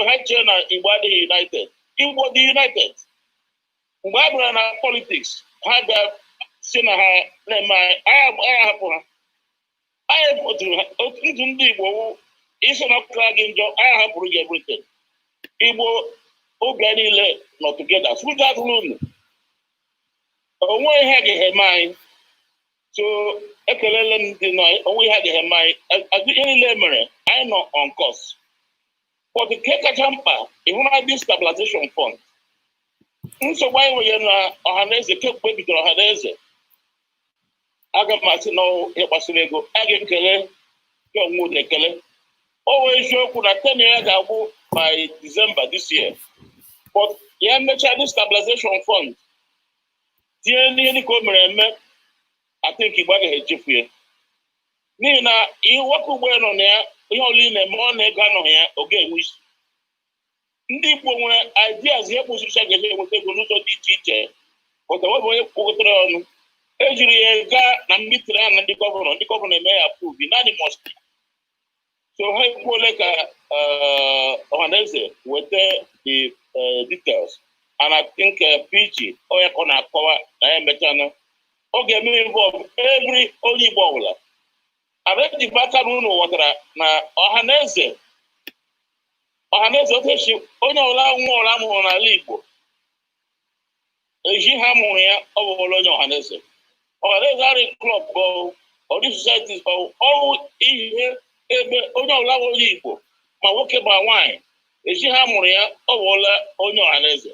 ha chee na Igbo adịghị united. Igbo dị united. Mgbe a bịara na politics, ha bịa si na ha na-eme anyị, anyị ahapụ ha. Anyị otu ndụ ndị Igbo wụ isi na ọkụkara gị njọ, anyị hapụrụ gị everything. Igbo oge niile nọ together. Ụjọ atụrụ unu, onwe ihe agaghị eme anyị. So ekelele m ndị nọ. Onwe ihe agaghị eme anyị. Ihe niile mere anyị nọ on course. But nke kacha mkpa, ịhụna dị stabilization fund, nsogbu anyị nwere na Ọhaneze kemgbe e bidoro Ọhaneze, aga m asị na ihe gbasara ego. A ga-ekele John Nwodo ekele. O wee eziokwu na tenure ya ga-agwụ by December this year, but ya mechaa dị stabilization fund tinye n'ihe dịka o mere eme, I think Igbo agaghị echefu ya, n'ihi na ihe nwoke ugbo nọ na ya, ihe ọbụla ị na-eme, ọ na-ego anọghị ya, ọ ga-enwe isi. Ndị Igbo nwere ideas ihe kwụsịrịcha ga-eji enweta ego n'ụzọ dị iche iche, pụta webụ onye kpokọtara ọnụ. Ejiri ya gaa na meeting ahụ na ndị gọvanọ eme ya approve unanimously. So ha ekwuole ka Ọhaneze weta the details, and I think PG onye ka ọ na-akọwa na ya emechana, ọ ga-eme involve every onye Igbo ọbụla. Abejigba aka na unu ghọtara na Ọhaneze otechi onye ọbụla, nwa ọbụla amụrụ n'ala Igbo, eji ha mụrụ ya, ọ bụrụ onye Ọhaneze. Ọhaneze arị club bụ ọdị societies, ọwụ ihe ebe onye ọbụla bụ onye Igbo, ma nwoke ma nwaanyị, eji ha mụrụ ya, ọ bụrụla onye Ọhaneze.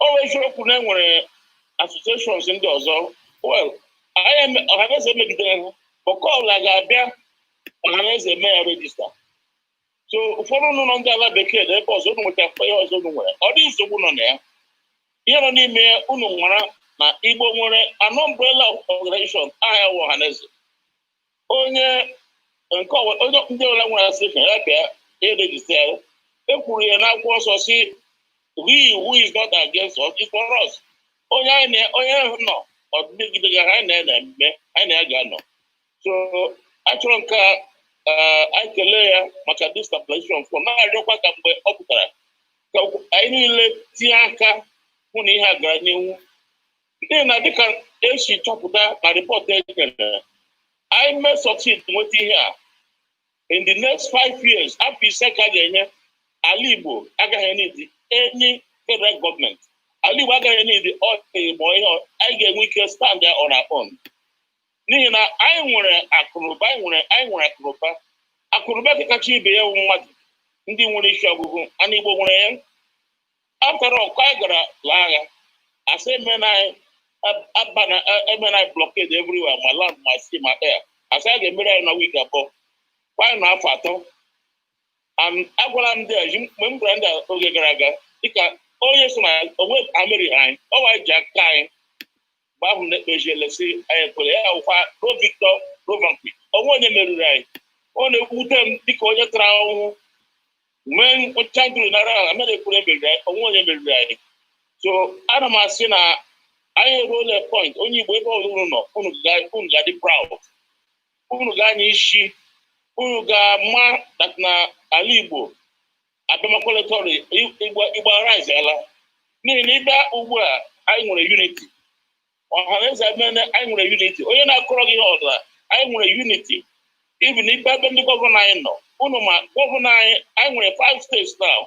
Ọ bụ eziokwu na enwere associations ndị ọzọ. Well, anyị Ọhaneze megidere ha, ọkọ ọbụla ga-abịa Ọhaneze eme ya register. So ụfọdụ unu nọ ndị ala bekee na ebe ọzọ, unu nweta ihe ọzọ unu nwere, ọ dị nsogbu nọ na ya. Ihe nọ n'ime ya, unu mara na Igbo nwere an umbrella organization, aha ya wụ Ọhaneze. Onye nke onye ndị ọbụla nwere association ya bịa e register ya. E kwuru ya n'akwụkwọ nsọ si, "He who is not against us is for us." Onye anyị na onye ahụ nọ ọ megidere anyị na ya na-eme, anyị na ya ga-anọ. So achọrọ nke anyị kelee ya maka this stabilization fund, na-arịọkwa ka mgbe ọ pụtara, ka anyị niile tinye aka hụ na ihe a gara n'ihu, n'ihi na dịka esi chọpụta na report e nyere anyị, mee succeed nweta ihe a in the next 5 years, afọ 5 ka a ga-enye ala Igbo, agaghị need any federal government. Ala Igbo agaghị need oil ma ihe anyị ga-enwe ike stand there on our own, n'ihi na anyị nwere akụnụba, anyị nwere akụnụba. Akụnụba nke kacha ibe ya wụ mmadụ ndị nwere isi ọgụgụ. Ana Igbo nwere ya. After all, anyị gara laa agha, asị emena anyị abana, emena anyị blockade everywhere, ma land, ma sea, ma air. Asị a ga-emere anyị na week 2, anyị nọ afọ 3. And agwara m ndị a mgbe m gwara ndị a oge gara aga, dịka onye so na onwe ameri anyị, ọwa anyị ji aka anyị mgbe ahụ na-ekpeziele si anyị ekwere ya wụkwa no victor, no vanquish. Onwe onye meriri anyị. Ọ na-ewute m dịka onye tara ahụhụ nwee ncha nduru nara ala mere ekwere meriri anyị. Onwe onye meriri anyị. So ana m asị na anyị eruola point onye Igbo ebe ọbụla unu nọ, unu ga-adị proud, unu ga-anya isi, unu ga-ama that na ala Igbo abịamakọlịtọrị Igbo arise ala, n'ihi na ịbịa ugbu a, anyị nwere unity. Ọhaneze emene, anyị nwere unity. Onye na-akọrọ gị ihe ọbụla, anyị nwere unity. Even ikpe ebe ndị gọvanọ anyị nọ, unu ma gọvanọ anyị, anyị nwere five states now,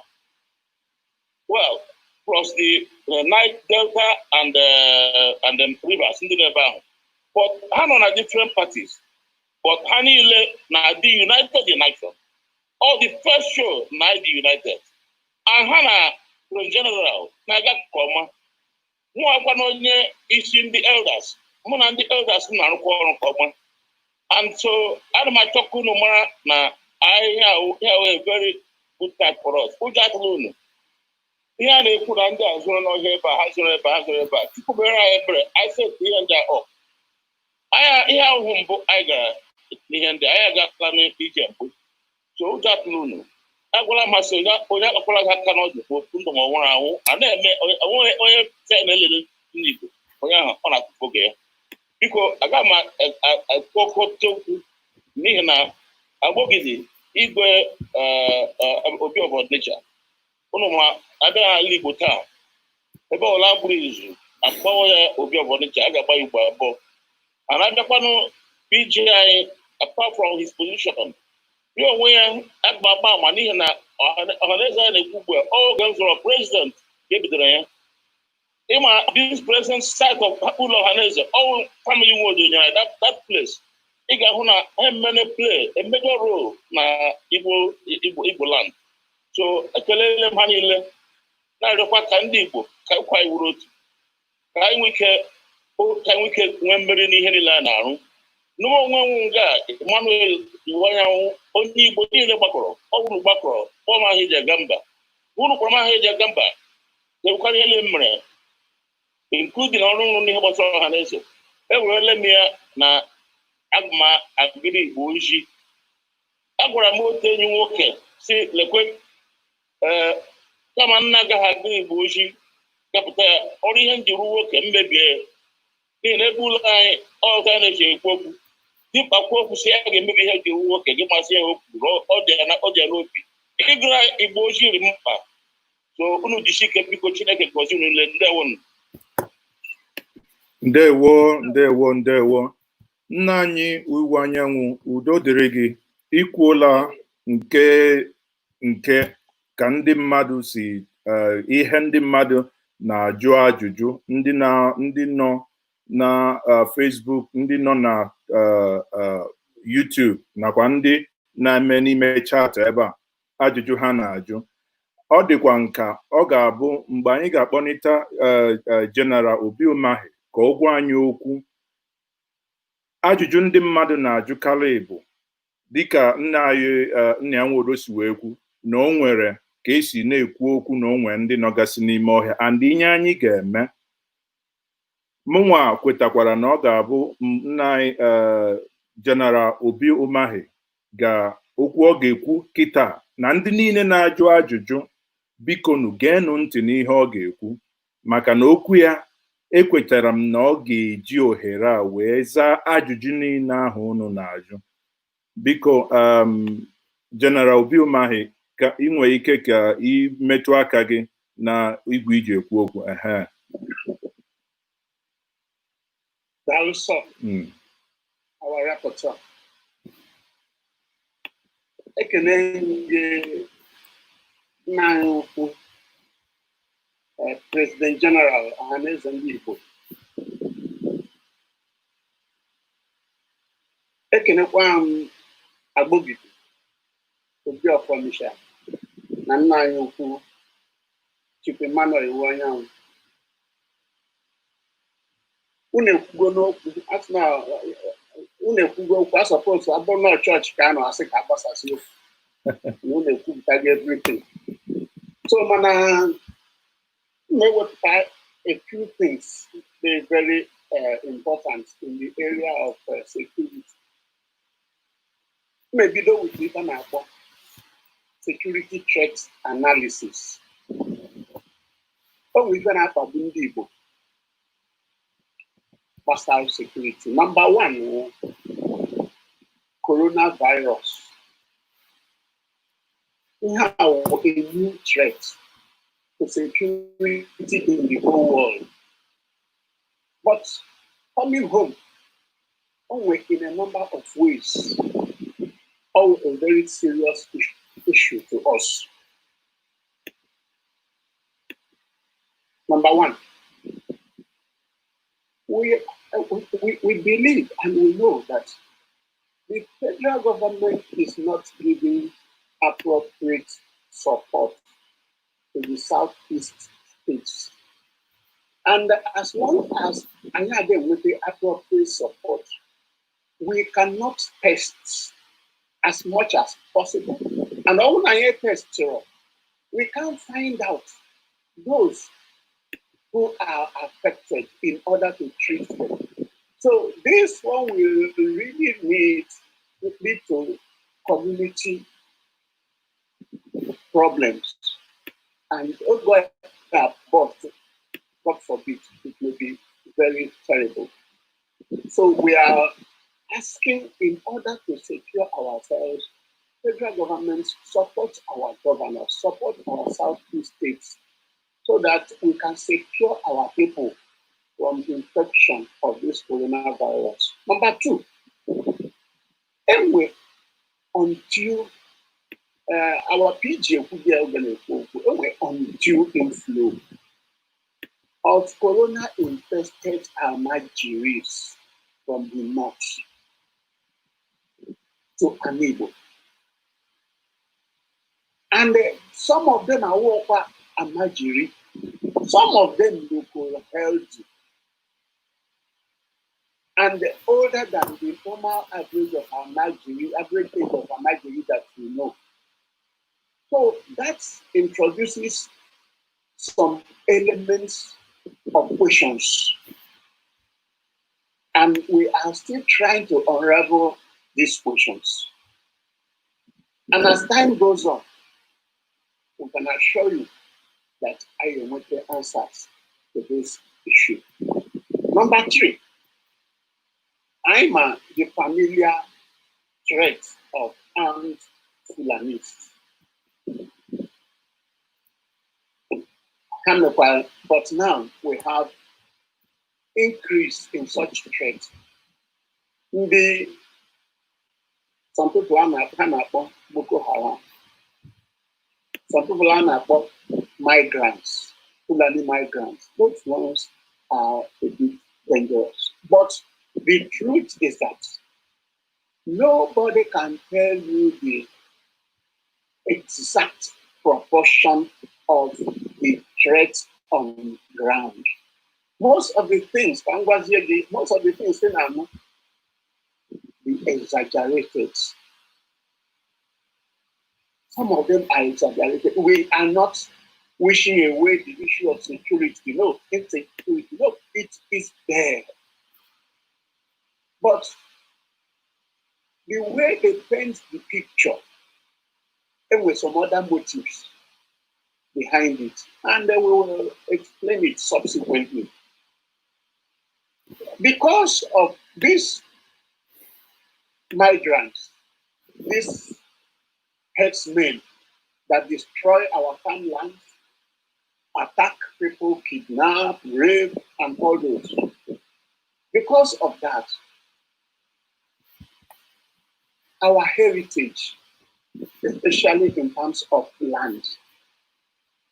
well, plus the Niger Delta and the Rivers, ndị nọ ebe ahụ, but ha nọ na different parties, but ha niile na-adị united in action. All the first show na dị united, and ha na President General na-aga nke ọma. Mụ akwa na onye isi ndị elders, mụ na ndị elders na-arụkwa ọrụ nke ọma. And so ana m achọ ka unu mara na ahịhịa ahụ a very good time for us. Ụjọ atụla unu. Ihe a na-ekwu na ndị a zụrụ n'ọhịa ebe a, ha zụrụ ebe a, ha zụrụ ebe a, Chukwu mere anyị ebere, anyị set ihe ndị a up. Anyị ihe ahụhụ mbụ anyị gara n'ihe ndị anyị agakala n'ije mbụ. So ụjọ atụla unu. Agwala m ha sị, onye akpakwala gị aka n'ọdụ bụ okwu ndụ ma ọ nwụrụ anwụ a na-eme onwe onye na-elele ndị Igbo, onye ahụ ọ na-atụfu oge ya. Biko, aga m ekwu okwu n'ihi na agbọgidi igwe obi of Onitsha, unu ma abịa n'ala Igbo taa, ebe ọla gburu izu akpọọ ya obi of Onitsha, a ga-agba ya ugbo abụọ. Mana abịakwanụ PG anyị, apart from his position, ya onwe ya agba agba ama, n'ihi na Ọhaneze anyị na-ekwu ugbu a, oge m zọrọ president ka e bidoro ya. Ịma this present site of ụlọ Ọhaneze, ọwụ family Nwodo nyere that place. Ị ga-ahụ na ha emene play a major role na Igbo land. So ekelele m ha niile, na-arịọkwa ka ndị Igbo ka kwa anyị wuru otu, ka anyị nwee ike nwee mmeri n'ihe niile a na-arụ. N'ụwa onwe m nga Emmanuel Iwuanyanwu, onye Igbo niile gbakọrọ, ọ bụrụ gbakọrọ kpọọ m aha eji aga mba, unu kpọrọ m aha eji aga mba, ekwukwara ihe niile m mere, including ọrụ nrụ n'ihe gbasara ọha na eze. Ewerela m ya na agụma agịrị Igbo oji. Agwara m otu enyi nwoke si lekwe, ee, kama nna agaghị agịrị Igbo oji gapụta ya ọrụ ihe nji ruo nwoke mmebie. N'ihi na ebe ụlọ anyị ọta na-eji ekwu okwu, dimkpa kwuo okwu si ya ga-emebi ihe ji ewu nwoke gị, masị ya, o kwuru ọ dị ya n'obi. Ịgụrụ anyị Igbo ojii mkpa. So unu jisi ike, biko. Chineke gọzie unu niile. Ndewonu. Ndewo, ndewo, ndewo, nna anyị Iwuanyanwu. Udo dịrị gị. Ikwuola nke ka ndị mmadụ si ihe ndị mmadụ na-ajụ ajụjụ, ndị na ndị nọ na Facebook, ndị nọ na YouTube, nakwa ndị na-eme n'ime chat ebe a, ajụjụ ha na-ajụ ọ dịkwa nka ọ ga-abụ mgbe anyị ga-akpọnịta General Obi Umahi ka ọ gwa anyị okwu. Ajụjụ ndị mmadụ na-ajụkarị bụ, dịka nna anyị nna ya Nwodo si wee kwu, na o nwere ka esi na-ekwu okwu na o nwere ndị nọgasị n'ime ọhịa, and ihe anyị ga-eme. Mụnwa kwetakwara na ọ ga-abụ nna anyị General Obi Umahi ga okwu ọ ga-ekwu kịta, na ndị niile na-ajụ ajụjụ, bikonu, geenụ ntị n'ihe ọ ga-ekwu, maka na okwu ya ekwetara m na ọ ga-eji ohere a wee zaa ajụjụ niile ahụ unu na-ajụ. Biko, General Obi Umahi, ka ị nwee ike ka ị metụ aka gị na igwe iji ekwu okwu, ehe. Daalụ sọ, our rapporteur. Ekene gị, nna anyị ukwu, President General Ọhaneze Ndị Igbo. Ekenekwa m Agbogidi Obiọfọ Michel na nna anyị ukwu Chief Emmanuel Iwuanyanwu. Unu ekwugo n'okwu, asị na unu ekwugo okwu a suppose abụrụ na chọọchị ka a nọ asị ka agbasasị okwu, na unu ekwupụtago everything. So mana m na-ewepụta a few things dey very important in the area of security. M ebido with ife a na-akpọ security threat analysis. O nwere ife na-akpagbu ndị Igbo gbasara security. Number one wụ coronavirus. Ihe a wụ a new threat to security in the whole world. But coming home, o nwere in a number of ways, all a very serious issue to us. Number one, we believe and we know that the federal government is not giving appropriate support to the southeast states. And as long as anyị adịghị enweta appropriate support, we cannot test as much as possible. And all anyị test, we can't find out those who are affected in order to treat them. So this one will really need lead to community problems. And oh God, but God forbid, it may be very terrible. So we are asking, in order to secure ourselves, federal government support our governors, support our southeast states, so that we can secure our people from infection of this coronavirus. Number two, enwe undue our PG ekwughị oge na-ekwu okwu, enwe undue inflow of corona infested almajiris from the north to Anigbo. And some of them are wọkwa almajiri, some of them look healthy and older than the normal average of almajiri, average age of almajiri that we know. So that introduces some elements of questions. And we are still trying to unravel these questions. And as time goes on, we can assure you that I will the answers to this issue. Number three, I'm the familiar threat of armed Fulanis. But now we have increase in such threat. Ndị some people a na-akpọ Boko Haram. Some people a na-akpọ migrants, Fulani migrants. Those ones are a bit dangerous. But the truth is that nobody can tell you the exact proportion of the threat on ground. Most of the things, ka m gwazie gị, most of the things ị na-anụ be exaggerated. Some of them are exaggerated. We are not wishing away the issue of security. No, insecurity. No, it is there. But the way they paint the picture, there were some other motives behind it, and we will explain it subsequently. Because of these migrants, these herdsmen that destroy our farmlands, attack people, kidnap, rape, and all those. Because of that, our heritage, especially in terms of land,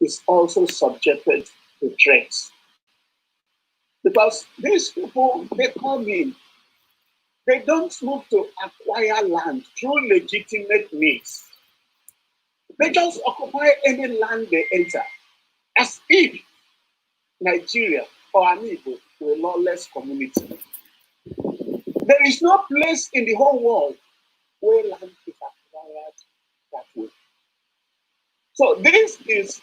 is also subjected to threats. Because these people, they come in, they don't move to acquire land through legitimate means. They just occupy any land they enter, as if Nigeria or Ani Igbo were a lawless community. There is no place in the whole world where land is acquired that way. So this is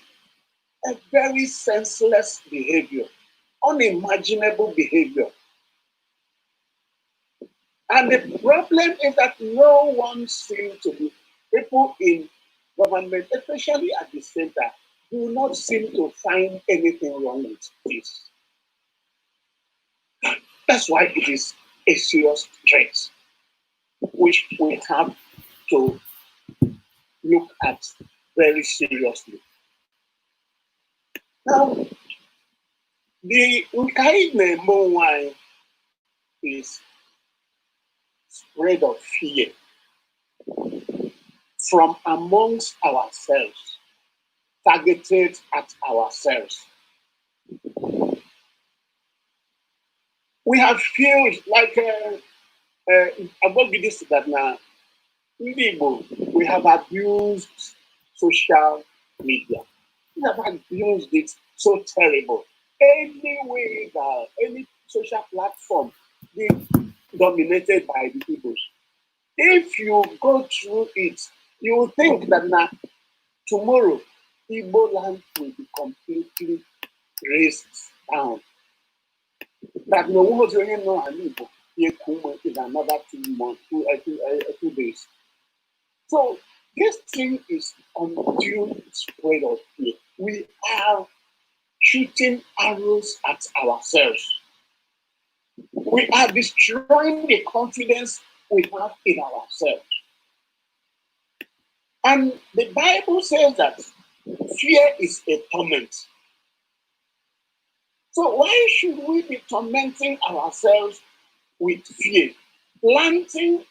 a very senseless behavior, unimaginable behavior. And the problem is that no one seems to be, people in government, especially at the center, do not seem to find anything wrong with this. That's why it is a serious threat, which we have to look at very seriously. Now, the nke anyị na-eme onwe anyị is spread of fear from amongst ourselves, targeted at ourselves. We have felt like Abogidi said that now, ndị Igbo, we have abused social media. We have abused it so terrible. Any way that any social platform be dominated by the people. If you go through it, you will think that now tomorrow Igbo land will be completely razed down. That no one was really know an Igbo in another 2 months, 2 days. So this thing is undue spread of fear. We are shooting arrows at ourselves. We are destroying the confidence we have in ourselves. And the Bible says that fear is a torment. So why should we be tormenting ourselves with fear, planting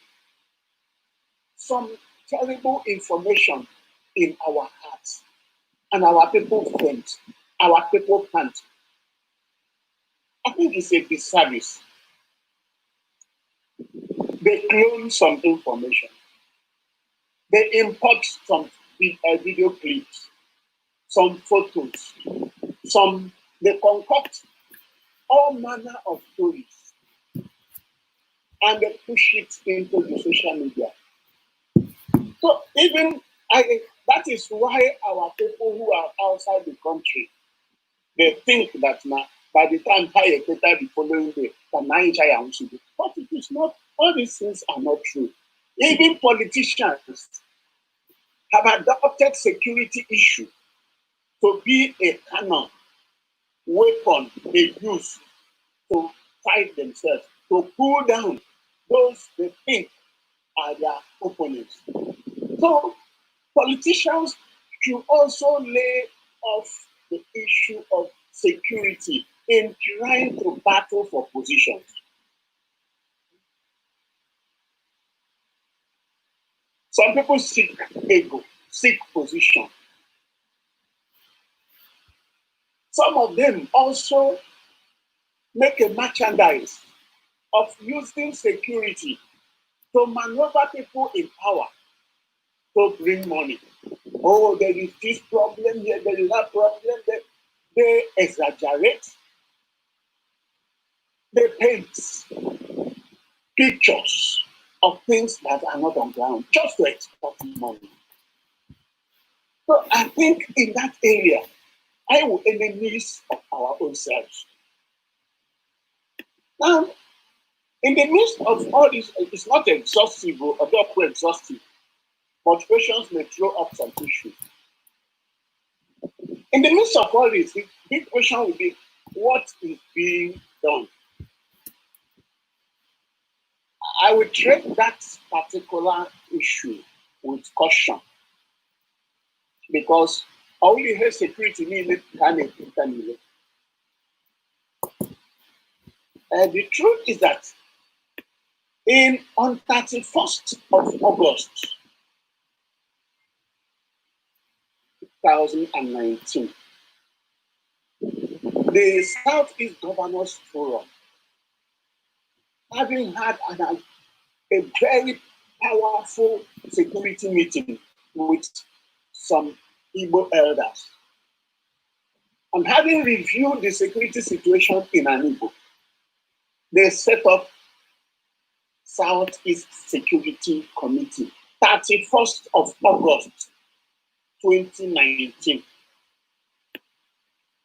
some terrible information in our hearts? And our people faint, our people can't. I think it's a disservice. They clone some information. They import some video clips, some photos, some, they concoct all manner of stories and they push it into the social media. So even that is why our people who are outside the country, they think that now by the time higher the following day, but it is not, all these things are not true. Even politicians have adopted security issue to be a cannon weapon they use to fight themselves, to pull down those they think are their opponents. So politicians should also lay off the issue of security in trying to battle for positions. Some people seek ego, seek position. Some of them also make a merchandise of using security to maneuver people in power to bring money. Oh, there is this problem here, there is that problem there. They exaggerate. They paint pictures of things that are not on ground just to extort money. So I think in that area, I will enemies of our own selves. Now, in the midst of all this, it's not exhaustive or not exhaustive, but questions may throw up some issues. In the midst of all this, the big question will be, what is being done? I will treat that particular issue with caution because only health security needed can. The truth is that on 31st of August, 2019, the Southeast Governors Forum, having had a very powerful security meeting with some Igbo elders, and having reviewed the security situation in Anigbo, they set up Southeast Security Committee, 31st of August, 2019.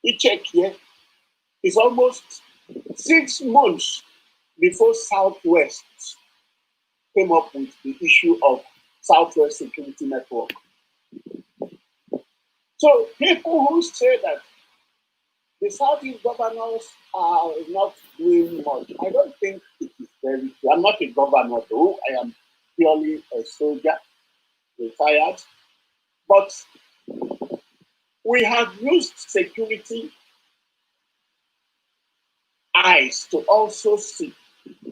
You check here, it's almost 6 months before Southwest came up with the issue of Southwest Security Network. So people who say that the Southeast governors are not doing much, I don't think it is very true. I'm not a governor though, I am purely a soldier, retired. But we have used security eyes to also see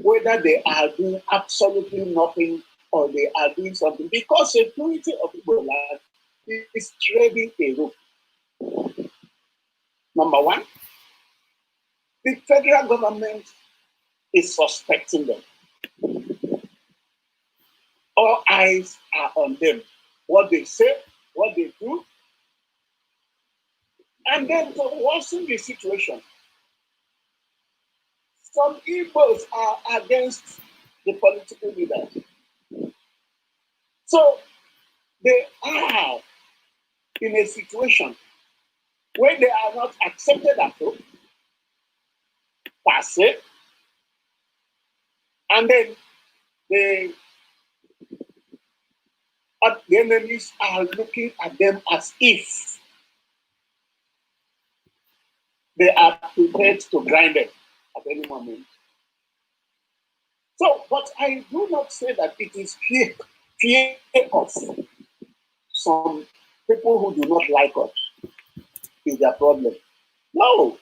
whether they are doing absolutely nothing or they are doing something, because security of Igbo land is trading a rope. Number one, the federal government is suspecting them. All eyes are on them. What they say, what they do. And then to worsen the situation, some Igbos are against the political leaders. So they are in a situation where they are not accepted at all, per se, and then the enemies are looking at them as if they are prepared to grind them at any moment. So, but I do not say that it is fear of some people who do not like us is their problem. No,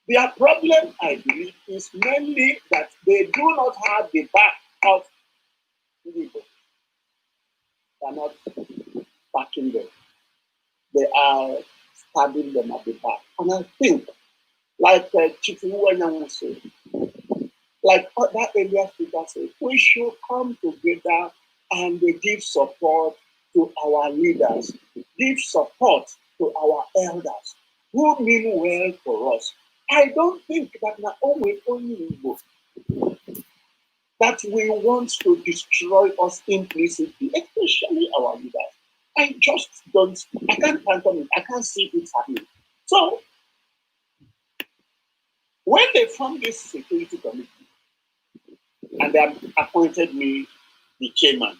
their problem, I believe, is mainly that they do not have the back of people. They are not backing them. They are stabbing them at the back. And I think, like Chief Iwuanyanwu said, like other area speakers said, we should come together and give support to our leaders, give support to our elders who mean well for us. I don't think that not only Igbo that we want to destroy us implicitly, especially our leaders. I just don't, I can't fathom it, I can't see it happening. So, when they formed this security committee, and they appointed me the chairman,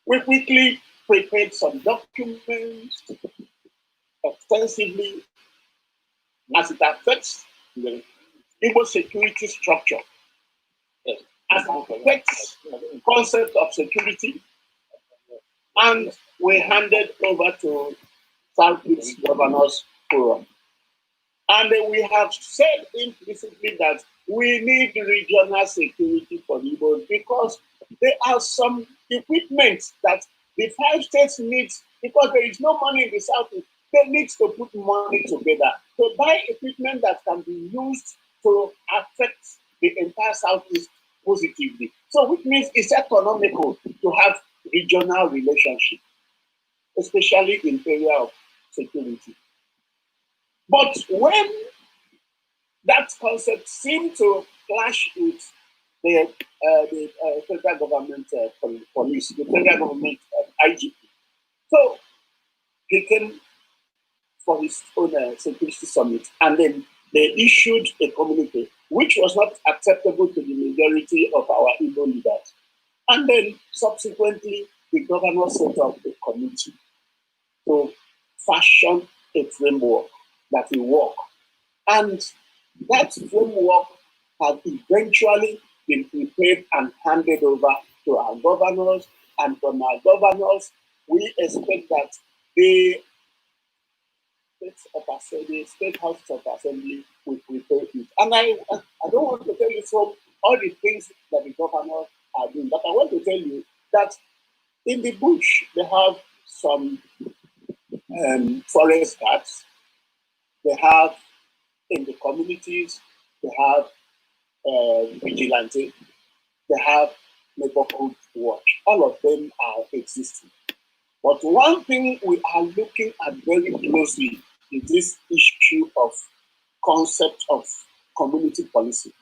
we quickly prepared some documents extensively as it affects the Igbo security structure. As affects concept of security, and we handed over to Southeast Governors Forum. And then we have said implicitly that we need regional security for the Igbos because there are some equipment that the five states need, because there is no money in the Southeast. They need to put money together to buy equipment that can be used to affect the entire Southeast positively. So, which means it's economical to have regional relationship, especially in area of security. But when that concept seemed to clash with the federal government police, the federal government IGP, so he came for his own security summit, and then they issued a communique which was not acceptable to the majority of our Igbo leaders. And then subsequently, the governor set up a committee to fashion a framework that will work. And that framework has eventually been prepared and handed over to our governors. And from our governors, we expect that the state house of assembly will prepare it. And I don't want to tell you from all the things that the governors are doing, but I want to tell you that in the bush, they have some forest guards. They have in the communities, they have vigilante, they have neighborhood watch. All of them are existing. But one thing we are looking at very closely is this issue of concept of community policing.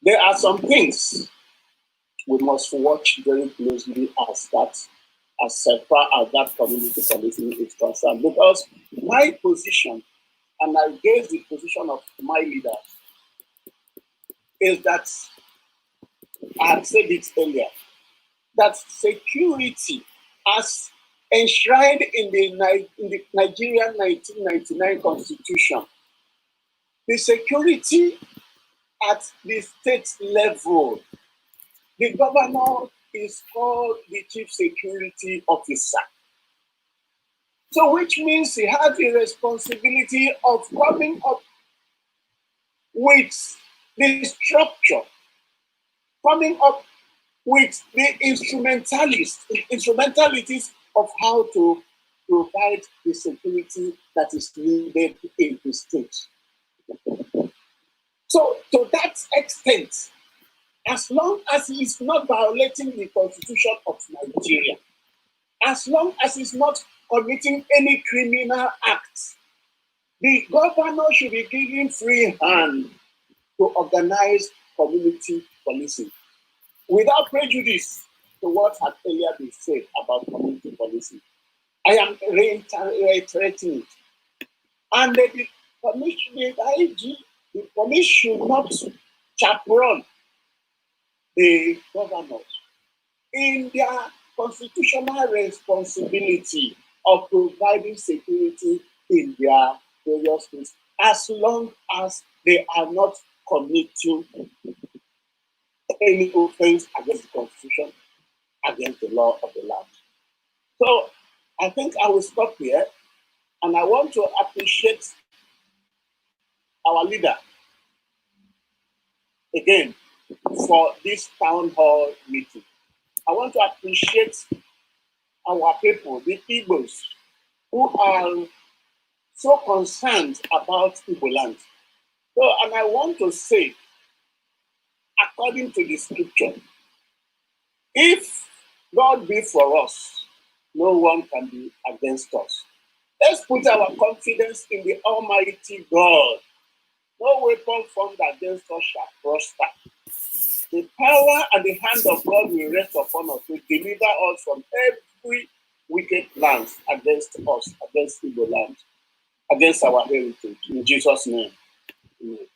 There are some things we must watch very closely as far as that community policing is concerned. Because my position, and I guess the position of my leaders, is that I have said it earlier, that security as enshrined in the Nigerian 1999 Constitution, the security at the state level, the governor is called the chief security officer. So, which means he has the responsibility of coming up with the structure, coming up with the instrumentalities of how to provide the security that is needed in the state. So, to that extent, as long as he is not violating the Constitution of Nigeria, as long as he's not committing any criminal acts, the governor should be given free hand to organize community policing without prejudice to what had earlier been said about community policing. I am reiterating it. And the commission, the IG, the police should not chaperone the governors in their constitutional responsibility of providing security in their various states, as long as they are not committing any offense against the Constitution, against the law of the land. So I think I will stop here, and I want to appreciate our leader again for this town hall meeting. I want to appreciate our people, the Igbos, who are so concerned about Igbo land. So, and I want to say, according to the scripture, if God be for us, no one can be against us. Let's put our confidence in the Almighty God. No weapon formed against us shall prosper. The power and the hand of God will rest upon us to deliver us from every wicked plans against us, against Igbo land, against our heritage. In Jesus' name.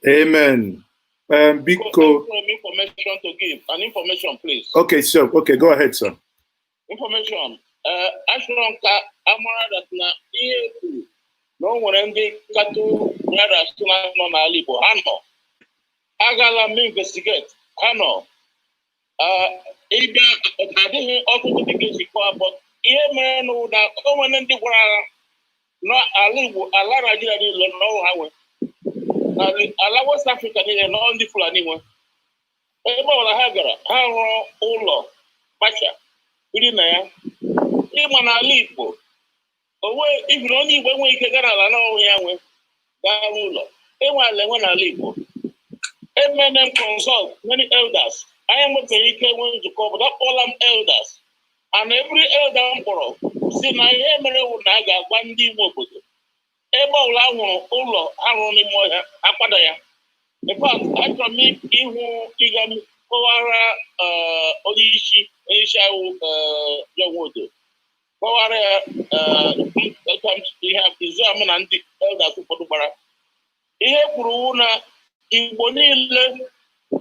Amen. Amen. Biko. Information to give. An information, please. Okay, so okay, go ahead, sir. Information. Achọrọ m ka amara that na ihe kwuru na o nwere ndị cattle brothers nọ n'ala Igbo ha nọ agala m investigate. Ha nọ ịbịa adịghị ọtụtụ dịka esi kọọ, but ihe mere n'ụwa na o nwere ndị gwara agha n'ala Igbo, ala Naijiria niile n'ọrụ ha nwe, na ala West Africa niile nọ ndị Fulani nwe. Ebe ọbụla ha gara, ha rụọ ụlọ kpacha biri na ya. Ịma n'ala Igbo onwe ibiri, onye Igbo enweghị ike gara ala n'ọnwụ ya nwe gaa rụọ ụlọ. Enwe ala enwe n'ala Igbo. Emene m consult many elders. Anyị enwebeghị ike nwee nzukọ obodo. Akpọọla m elders, and every elder m kpọrọ si na ihe mere wụ na a ga-agwa ndị ime obodo, ebe ọbụla a hụrụ ụlọ ha rụrụ n'ime ọhịa, akwada ya. In fact, achọrọ m ịhụ ịga kọwara onye isi awụ John Nwodo, kọwara ya ihe izu a mụ na ndị elders ụfọdụ gbara. Ihe kwuru wụ na Igbo niile,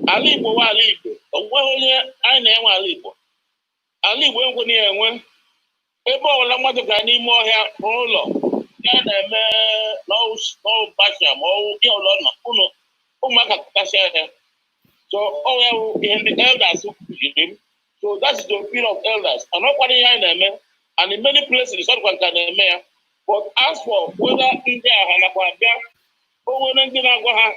ala Igbo nwe ala Igbo. Onweghị onye anyị na-enwe ala Igbo. Ala Igbo enweghị ya enwe. Ebe ọbụla mmadụ gara n'ime ọhịa rụọ ụlọ ya na-eme n'ọbasha ma ọwụ ihe ọbụla nọ ụnụ ụmụaka kụtasịa ya. So ọ ya wụ ihe ndị elders kụziri m. So that's the opinion of elders, and ọkwara ihe anyị na-eme, and in many places ọdịkwa nke a na-eme ya. But as for whether ndị agha nakwa abịa, o nwere ndị na-agwa ha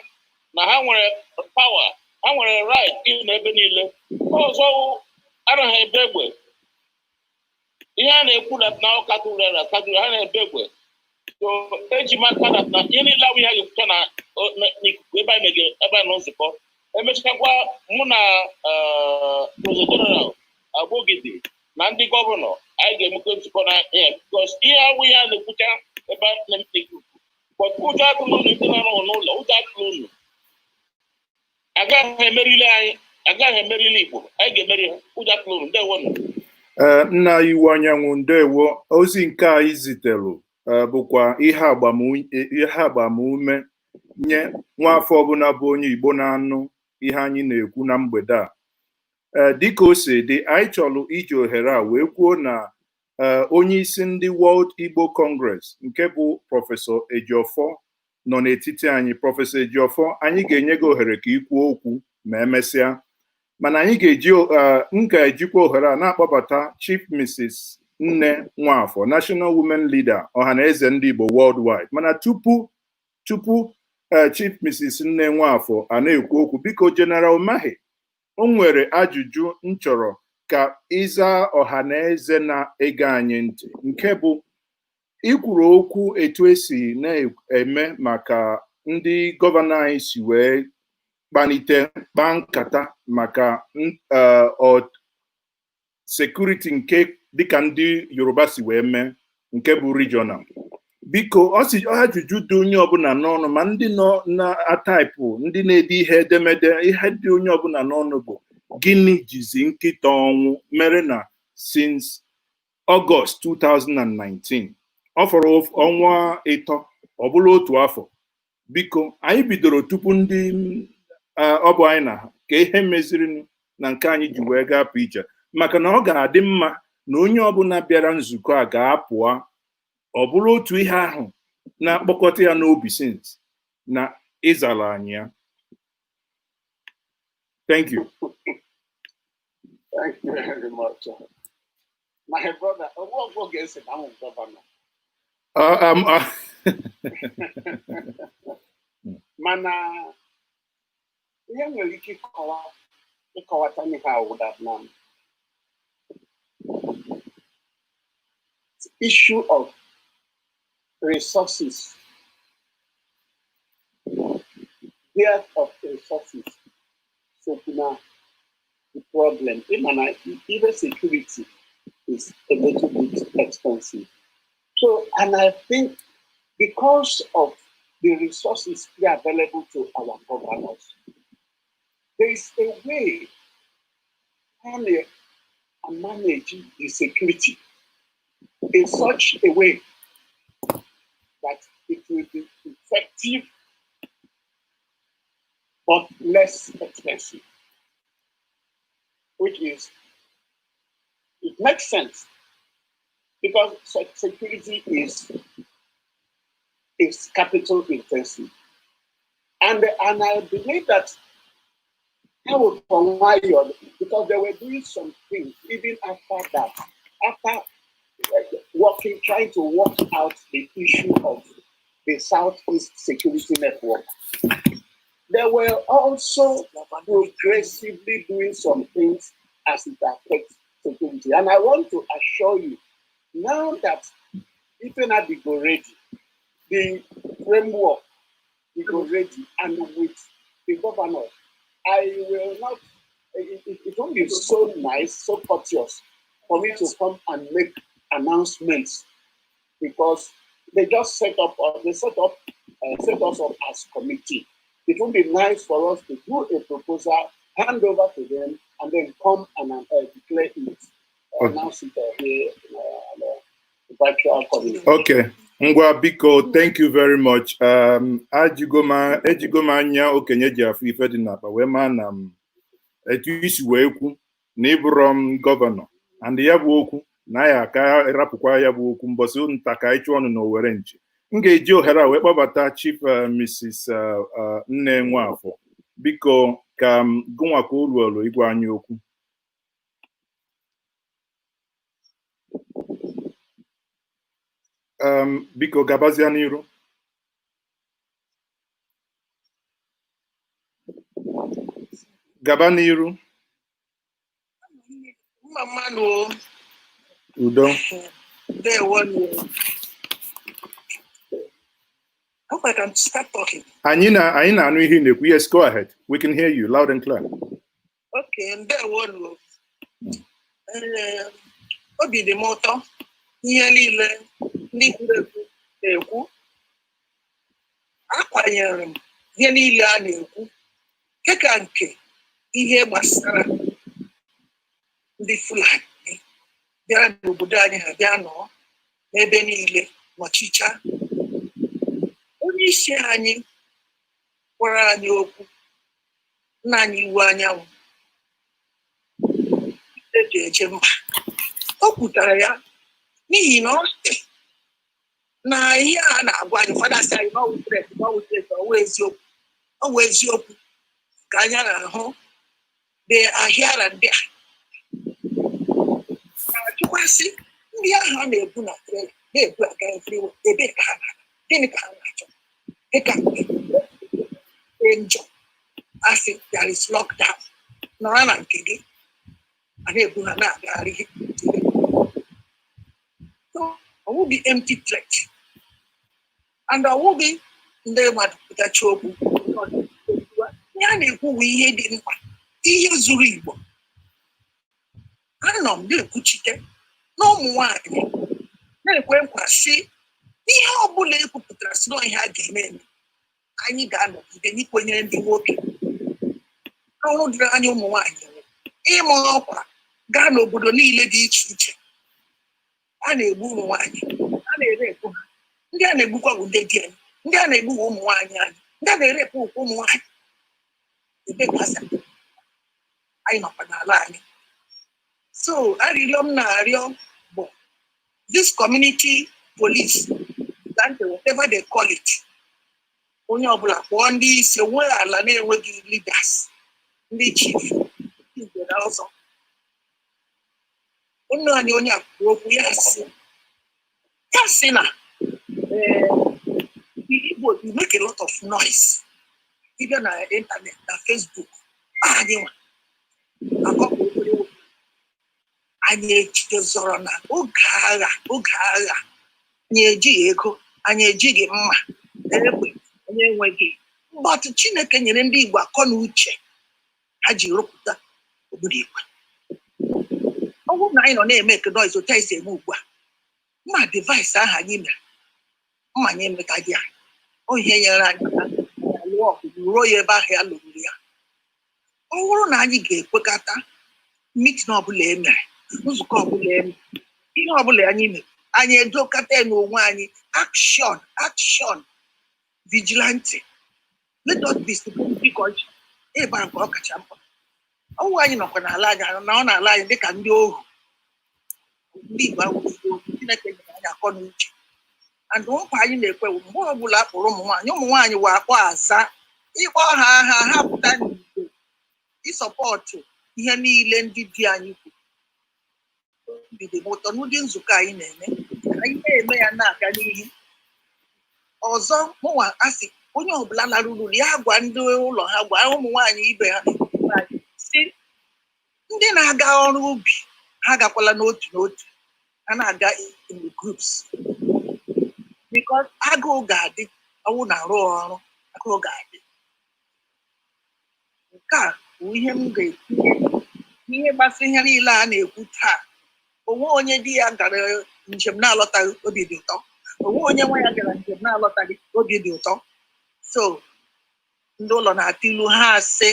na ha nwere power, ha nwere right ịnọ ebe niile ọzọ. Anaghị ebe egbe ihe a na-ekwu na ọkatụrera katụrụ ha na-ebe egbe. So eji m aka na ihe niile awụ ihe a ga-ekwucha na n'ikuku ebe anyị mege ebe anyị nọ nzukọ. Emechakwa, mụ na President General Agbogidi na ndị governor, anyị ga-emekọ nzukọ na ihe, because ihe awụ ihe a na-ekwucha ebe n'ikuku. But ụjọ atụla unu, ndị na-anọ n'ụlọ, ụjọ atụla unu. Agaghị emerili anyị, agaghị emerili Igbo. Anyị ga-emeri ha. Ụjọ atụla unu. Ndewonu. Ee, nna Iwuanyanwu, ndewo. Ozi nke anyị ziteru bụkwa ihe agbamume nye nwaafọ ọbụla bụ onye Igbo na-anụ ihe anyị na-ekwu na mgbede a. Ee, dịka o si dị, anyị chọrọ iji ohere a wee kwuo na onye isi ndị World Igbo Congress, nke bụ Professor Ejiofor, nọ n'etiti anyị. Professor Ejiofor, anyị ga-enye gị ohere ka ị kwuo okwu ma emesịa, mana anyị ga-eji m ga-ejikwa ohere a na-akpọbata Chief Mrs. Nne Nwafọ, National Women Leader, Ọhaneze Ndị Igbo Worldwide. Mana tupu Chief Mrs. Nne Nwafọ a na-ekwu okwu, biko, General Umahi, o nwere ajụjụ m chọrọ ka ịza ọhaneze na-ege anyị ntị, nke bụ ikwuru okwu etu esi na-eme maka ndị governor anyị si wee kpanite kpaa nkata maka security nke dịka ndị Yoruba si wee mee, nke bụ regional. Biko, ọ si ajụjụ dị onye ọbụla n'ọnụ, ma ndị nọ na-ataịpụ, ndị na-ede ihe edemede, ihe dị onye ọbụla n'ọnụ bụ gịnị jizi nkịta ọnwụ mere na since August 2019, ọ fọrọ ọnwa 3 ọ bụla otu afọ. Biko, anyị bidoro tupu ndị ọ bụ anyị na ha ka ihe meziri na nke anyị ji wee gaa pụ iche, maka na ọ ga-adị mma na onye ọbụla bịara nzukọ a ga-apụa ọ bụrụ otu ihe ahụ na-akpọkọta ya n'obi since na ịzara anyị ya. Thank you. Thank you very much. My brother, ọgwụ ga-esi na m governor. Mana ihe nwere ike ịkọwata ihe awụ that na issue of resources, dearth of resources, so na the problem. Ịma na even security is a little bit expensive. So, and I think because of the resources available to our governors, there is a way and manage the security in such a way that it will be effective but less expensive, which is, it makes sense because security is capital intensive. And I believe that Ha wụkwa nwayọọ because they were doing some things even after that, after working, trying to work out the issue of the Southeast Security Network. They were also progressively doing some things as it affects security. And I want to assure you, now that even at the go ready, the framework we go ready, and with the governor, I will not, it won't be so nice, so courteous for me to come and make announcements because they just set up, or they set us up as committee. It won't be nice for us to do a proposal, hand over to them, and then come and declare it, announce it here in virtual community. Okay. Ngwa, biko, thank you very much. Ejigo m anya okenye ji afụ ife dị n'akpa wee maa na m etu isi wee kwu na ịbụrọ m governor and ya bụ okwu na ya aka rapụkwa ya bụ okwu mbọsị nta ka anyị chụọ ọnụ na Owere nchi. M ga-eji ohere a wee kpọbata Chief Mrs. Nne Nwafọ, biko, ka m gụnwa ka olu olu ịgwa anyị okwu. Biko, gabazia n'iru. Gaba n'iru. Mma mmanụ o. Udo. Ndewo. Hope I can start talking. Anyị na-anụ ihe ị na-ekwu. Yes, go ahead. We can hear you loud and clear. Okay, ndewo. Ee, obi dị m ụtọ ihe niile ndị kwuru ekwu na-ekwu. Akwanyere m ihe niile a na-ekwu, nke ka nke ihe gbasara ndị Fulani bịara n'obodo anyị, ha bịa nọọ n'ebe niile nọchicha. Onye isi anyị gwara anyị okwu, nna anyị Iwuanyanwu eji eje mba, o kwutara ya n'ihi na ọ sị na ihe a na-agwa anyị, ụfọdụ asị anyị n'ọwụ threat, n'ọwụ threat, ọwụ eziokwu, ọwụ eziokwu ka anya na-ahụ dị ahịara ndị a na-achịkwasị ndị ahụ a na-ebu na trailer na-ebu aga everywhere. Ebe ka ha na-aga? Gịnị ka ha na-achọ? Dịka nke dị njọ, asị there is lockdown, nọrọ na nke gị, a na-ebu ha na-agagharị. So ọ wụghị empty threat and ọ wụghị ndị mmadụ pụtachi okwu. Ihe a na-ekwu bụ ihe dị mkpa, ihe zuru Igbo. Anọ m na-ekwuchite na ụmụ nwanyị na-ekwe nkwa sị ihe ọbụla ekwupụtara si na ihe a ga-eme eme, anyị ga-anọgide n'ikwenyere ndị nwoke. Ọrụ dịrị anyị ụmụ nwanyị ịma ọkwa gaa n'obodo niile dị iche iche a na-egbu ụmụ nwanyị, a na-erepụ ha. Ndị a na-egbukwa bụ ndị di anyị, ndị a na-egbu bụ ụmụ nwanyị anyị, ndị a na-erepụ ụkwa ụmụ nwanyị. Ebekwasa anyị nọkwa n'ala anyị. So arịrịọ m na-arịọ bụ this community police, whatever they call it, onye ọbụla kpọọ ndị isi nwee ala na-enweghị leaders, ndị chief ndị ọzọ. Nne anyị onye akwụkwọ okwu ya sị na the Igbo, you make a lot of noise. Ịbịa na internet, na Facebook, anyị nwa akọpụ obere okwu anyị ejide zọrọ na oge agha, oge agha anyị ejighị ego, anyị ejighị mma egbe, anyị enweghị, but Chineke nyere ndị Igbo akọ na uche ha ji rụpụta obodo Igbo. Ọ bụrụ na anyị nọ na-eme eke noise otu anyị si eme ugbu a, mma device ahụ anyị mere, mma anyị emetaghị ya. Ọ ihe nyere anyị aka lụọ ọgụ ruo ya ebe ahụ ya lụrụ ya. Ọ bụrụ na anyị ga-ekwekọta, meeting ọbụla e mere, nzukọ ọbụla e mere, ihe ọbụla anyị mere, anyị edokata ya n'onwe anyị. Action, action, vigilante, let us be security conscious. Ebe a nke ọ kacha mkpa, ọnwụ anyị nọkwa n'ala anyị na ọ na-ala anyị dịka ndị ohu. Ndị Igbo awụghị ndị ohu. Chineke nyere anyị akọ na uche and nkwa anyị na-ekwe bụ mgbe ọbụla akpọrọ ụmụ nwaanyị, ụmụ nwaanyị wee akpọ aza ịkpọ ha aha, ha pụta n'igwe. Ị support ihe niile ndị di anyị kwuru, obi dị m ụtọ n'ụdị nzukọ anyị na-eme, ka anyị na-eme ya na-aga n'ihu. Ọzọ, mụnwa asị, onye ọbụla lara uru ya gwa ndị ụlọ ha, gwa ụmụ nwaanyị ibe ha si ndị na-aga ọrụ ubi, ha agakwala n'otu n'otu, ha na-aga in groups, because agụụ ga-adị. Ọnwụ na-arụ ọrụ, agụụ ga-adị. Nke a bụ ihe m ga-etinye n'ihe gbasara ihe niile a na-ekwu taa. Onwe onye di ya gara njem na-alọtaghị, obi dị ụtọ. Onwe onye nwa ya gara njem na-alọtaghị, obi dị ụtọ. So ndị ụlọ na-atụ ilu, ha asị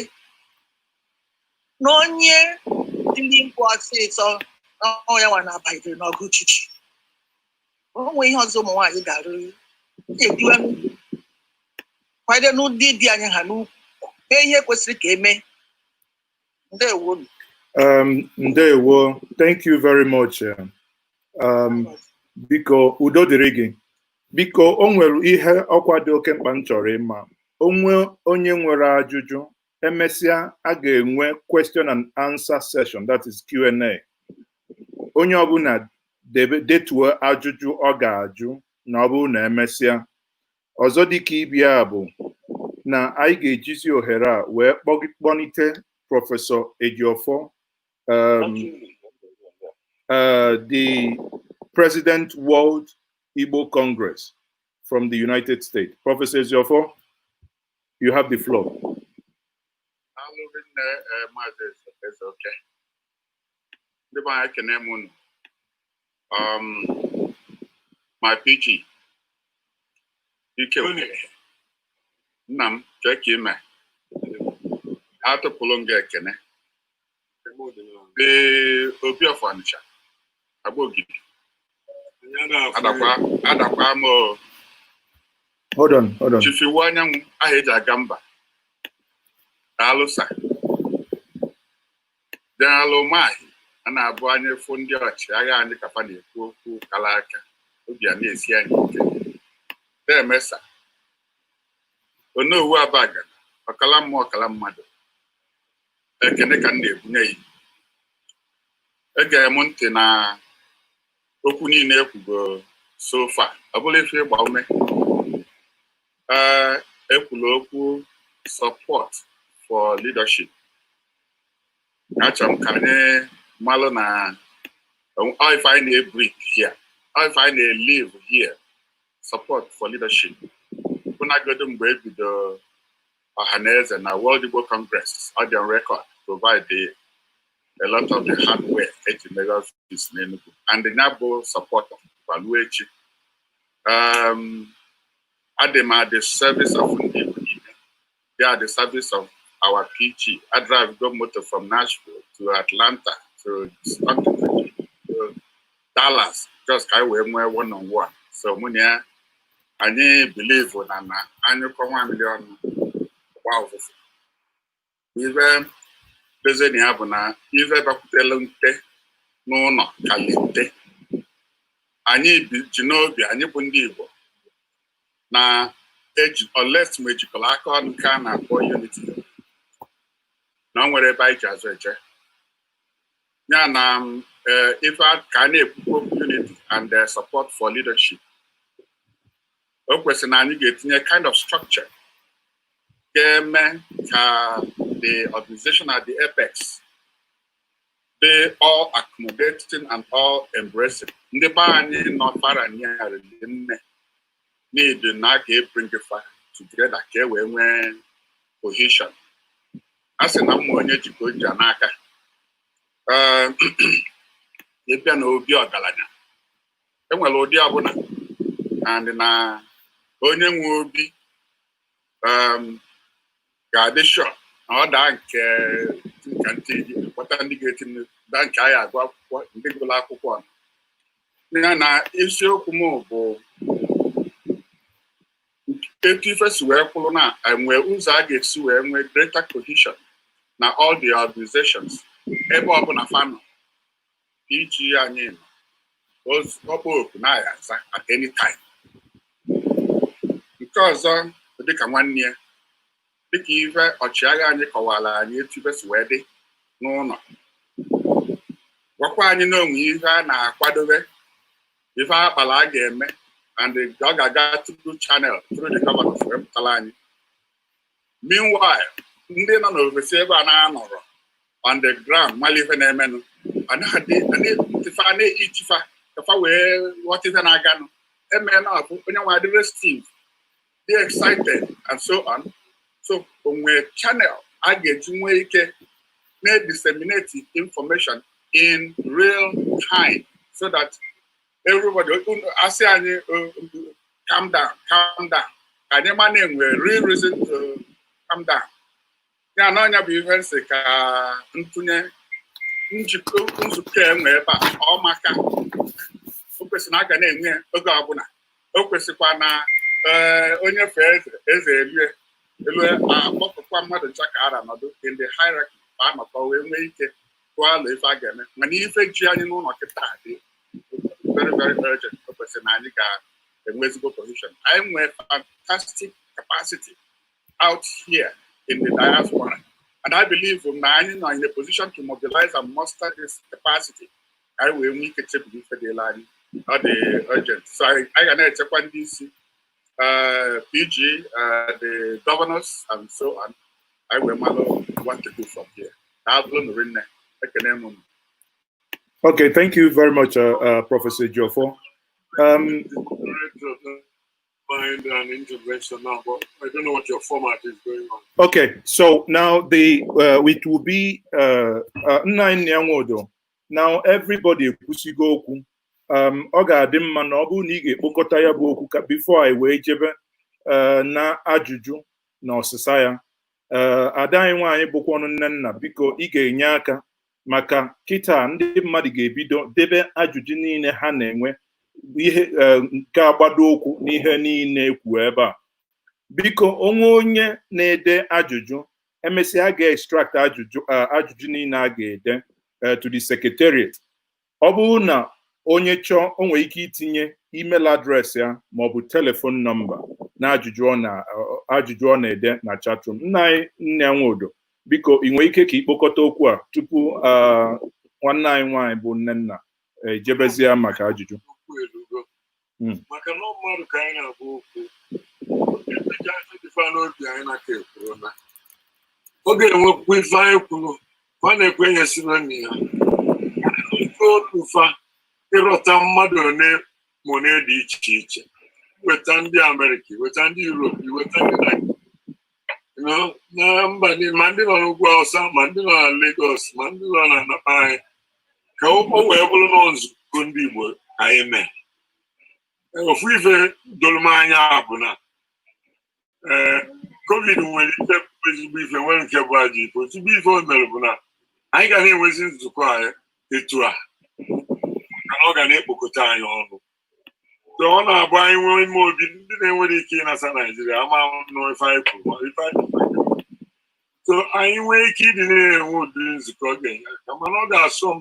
na onye tiri mkpu ọsịsọ na ọ ya nwa na-abanyere n'ọgụ chichi. Onwe ihe ọzọ ụmụ nwaanyị ga-arụ, na-ediwe n'ukwu, kwado n'ụdị dị anyị ha n'ukwu, mee ihe kwesịrị ka eme. Ndewo. Ndewo, thank you very much. Biko, udo dịrị gị. Biko, o nwere ihe ọkwa dị oke mkpa m chọrọ ịma. Onwe onye nwere ajụjụ, emesịa a ga-enwe question and answer session, that is Q&A. Onye ọbụla debe detuo ajụjụ ọ ga-ajụ na ọ bụrụ na emesịa. Ọzọ dịka ibia bụ na anyị ga-ejizi ohere a wee kpọnite Professor Ejiofor, the President, World Igbo Congress from the United States. Professor Ejiofor, you have the floor. Daalụ rinne, Maazị Ezeoke. Ndị be anyị, ekene m unu. My PG, ike okere. Nna m, chee ka ime. Atụpụrụ m gị ekene. Ee, Obi of Ọnịcha, Agba Ogidi, adakwa adakwa m o. Hold on, hold on. Chief Iwu Anyanwụ, aha eji aga mba. Daalụ, sir. General Umahi, a na-abụ anyị fụ ndị ọchịagha anyị ka fa na-ekwu okwu kara aka, obi a na-esi anyị ike. Demesa Onowu Abaga, ọkala mmụọ, ọkala mmadụ, ekene ka m na-ebunye ya. Egere m ntị na okwu niile ekwugo so far. Ọ bụrụ ife ịgba ume, ee, ekwula okwu support for leadership. Achọrọ m ka anyị malụ na ọ ife anyị na-ebreathe here, ọ ife anyị na-elive here, support for leadership. Ụnagodo mgbe ebido Ọhaneze na World Igbo Congress, ọ dị on record, provide a lot of the hardware eji mere office n'Enugu, and ya bụ support kwaluo echi. Adị m at the service of ndị Igbo niile. They are the service of our PG. I drive go motor from Nashville to Atlanta to Stockton to Dallas just ka anyị wee nwee one on one. So mụ na ya, anyị believe na anyụkọ nwamili ọnụ, gba ụfụfụ. Ife dozie na ya bụ na ife bakwutelu nte n'ụlọ kali nte. Anyị ji n'obi anyị bụ ndị Igbo na eji unless ma ejikọrọ aka ọnụ, nke a na-akpọ unity, na o nwere ebe anyị ji azụ eje ya na ife ka a na-ekwukwu okwu unity and support for leadership. O kwesịrị na anyị ga-etinye kind of structure ga-eme ka the organization at the apex dị all accommodating and all embracing. Ndị be anyị nọ far and near dị nne need na a ga-ebring fa together ka e wee nwee cohesion. A sị na mma onye jikọ o ji n'aka. Ee, ịbịa na obi ọgaranya, enwere ụdị ọbụla, and na onye nwe obi ga-adị sure na ọ daa nke nka ntị kpọta ndị ga-etinye, daa nke anyị agụ akwụkwọ, ndị gụrụ akwụkwọ ya. Na isiokwu m bụ etu ife si wee kwụrụ na enwe ụzọ a ga-esi wee nwee greater cohesion na all the organizations ebe ọbụla fa nọ. Iji anyị nọ ọkpọ oku na-aya aza at any time. Nke ọzọ, dịka nwanne ya Dịka ife ọchịagha anyị kọwara anyị etu ife si wee dị n'ụlọ, gwakwa anyị na onwe ife a na-akwadobe, ife akpala a ga-eme, and ọ ga-aga through channel, through the governors, wee pụtara anyị. Meanwhile, ndị nọ n'ofesi ebe a na-anọrọ on the ground mala ife na-emenụ, ife a na-echifa ka fa wee ghọta ife na-aganụ eme na ọbụ onye nwe adị restive, dị excited and so on. So onwe channel a ga-eji nwee ike na-disseminate information in real time so that everybody asị anyị, "Calm down, calm down," ka anyị ma na-enwe real reason to calm down. Ya na ọnya bụ ihe nsị ka ntụnye njikọ nzukọ enwe ebe a. Ọ maka o kwesịrị na a ga na-enwe oge ọbụla. O kwesịkwa na ee, onye fee eze, eze elue elue, akpọpụkwa mmadụ ncha ka ara nọdụ in the hierarchy, ka anọkọ wee nwee ike tụọ alụ ife a ga-eme. Mana ife ji anyị n'ụlọ kịta dị very, very urgent. O kwesịrị na anyị ga-enwe ezigbo position. Anyị nwee fantastic capacity out here in the diaspora, and I believe na anyị nọ in a position to mobilize and muster this capacity ka anyị wee nwee ike chebiri ife dịla anyị. Ọ dị urgent, so anyị ga na-echekwa ndị isi, PG, the governors and so on. Anyị wee malụ what to do from here. Daalụ nụrụ nne, ekene m unu. Okay, thank you very much, Professor Jofo. Mind an intervention now, but I don't know what your format is going on. Okay, so now the it will be nna anyị Nwodo. Now everybody ekwusigo okwu. Ọ ga-adị mma na ọ bụrụ na ị ga-ekpokọta ya bụ okwu ka before anyị wee jebe na ajụjụ na ọsịsa ya. Ada anyị nwaanyị bụkwa ọnụ nne nna, biko, ị ga-enye aka maka kịta ndị mmadụ ga-ebido debe ajụjụ niile ha na-enwe, ihe nke agbado okwu n'ihe niile ekwu ebe a. Biko, onwe onye na-ede ajụjụ, emesịa a ga-extract ajụjụ niile a ga-ede to the secretariat. Ọ bụrụ na onye chọọ, o nwere ike itinye email address ya maọbụ telephone number na ajụjụ ọ na-ede na chatroom. Nna anyị nne Nwodo, biko, ị nwere ike ka ịkpokọta okwu a tupu nwanne anyị nwaanyị bụ Nnenna ejebezie maka ajụjụ. Okwu elugo. Maka na ọ mmadụ ka anyị na-agwa okwu, emecha ife dịfa n'obi anyị n'aka ekwuru na ọ ga-enwekwa ife anyị kwuru fa na-ekwenyesịrị na ya ife otu fa ịrọta mmadụ one ma one dị iche iche, weta ndị Amerịka, weta ndị Europe, weta ndị Naijiria na mba niile, ma ndị nọ n'ugwu Awụsa, ma ndị nọ na Lagos, ma ndị nọ na anapa anyị, ka o wee bụrụ na nzukọ ndị Igbo anyị mee. Ofu ife doro m anya bụ na ee, COVID nwere ife bụ ezigbo ife, nwere nke bụ ajọ ife. Ezigbo ife o mere bụ na anyị ga na-enwezi nzukọ anyị etu a, maka na ọ ga na-ekpokọta anyị ọnụ. So ọ na-abụ anyị nwee ime obi ndị na-enwere ike ịnasa Naijiria ama nụ ife anyị kwuru ma ife anyị kwuru. So anyị nwee ike ịdị na-enwe ụdịrị nzukọ ga-enye aka, mana ọ ga-asọ m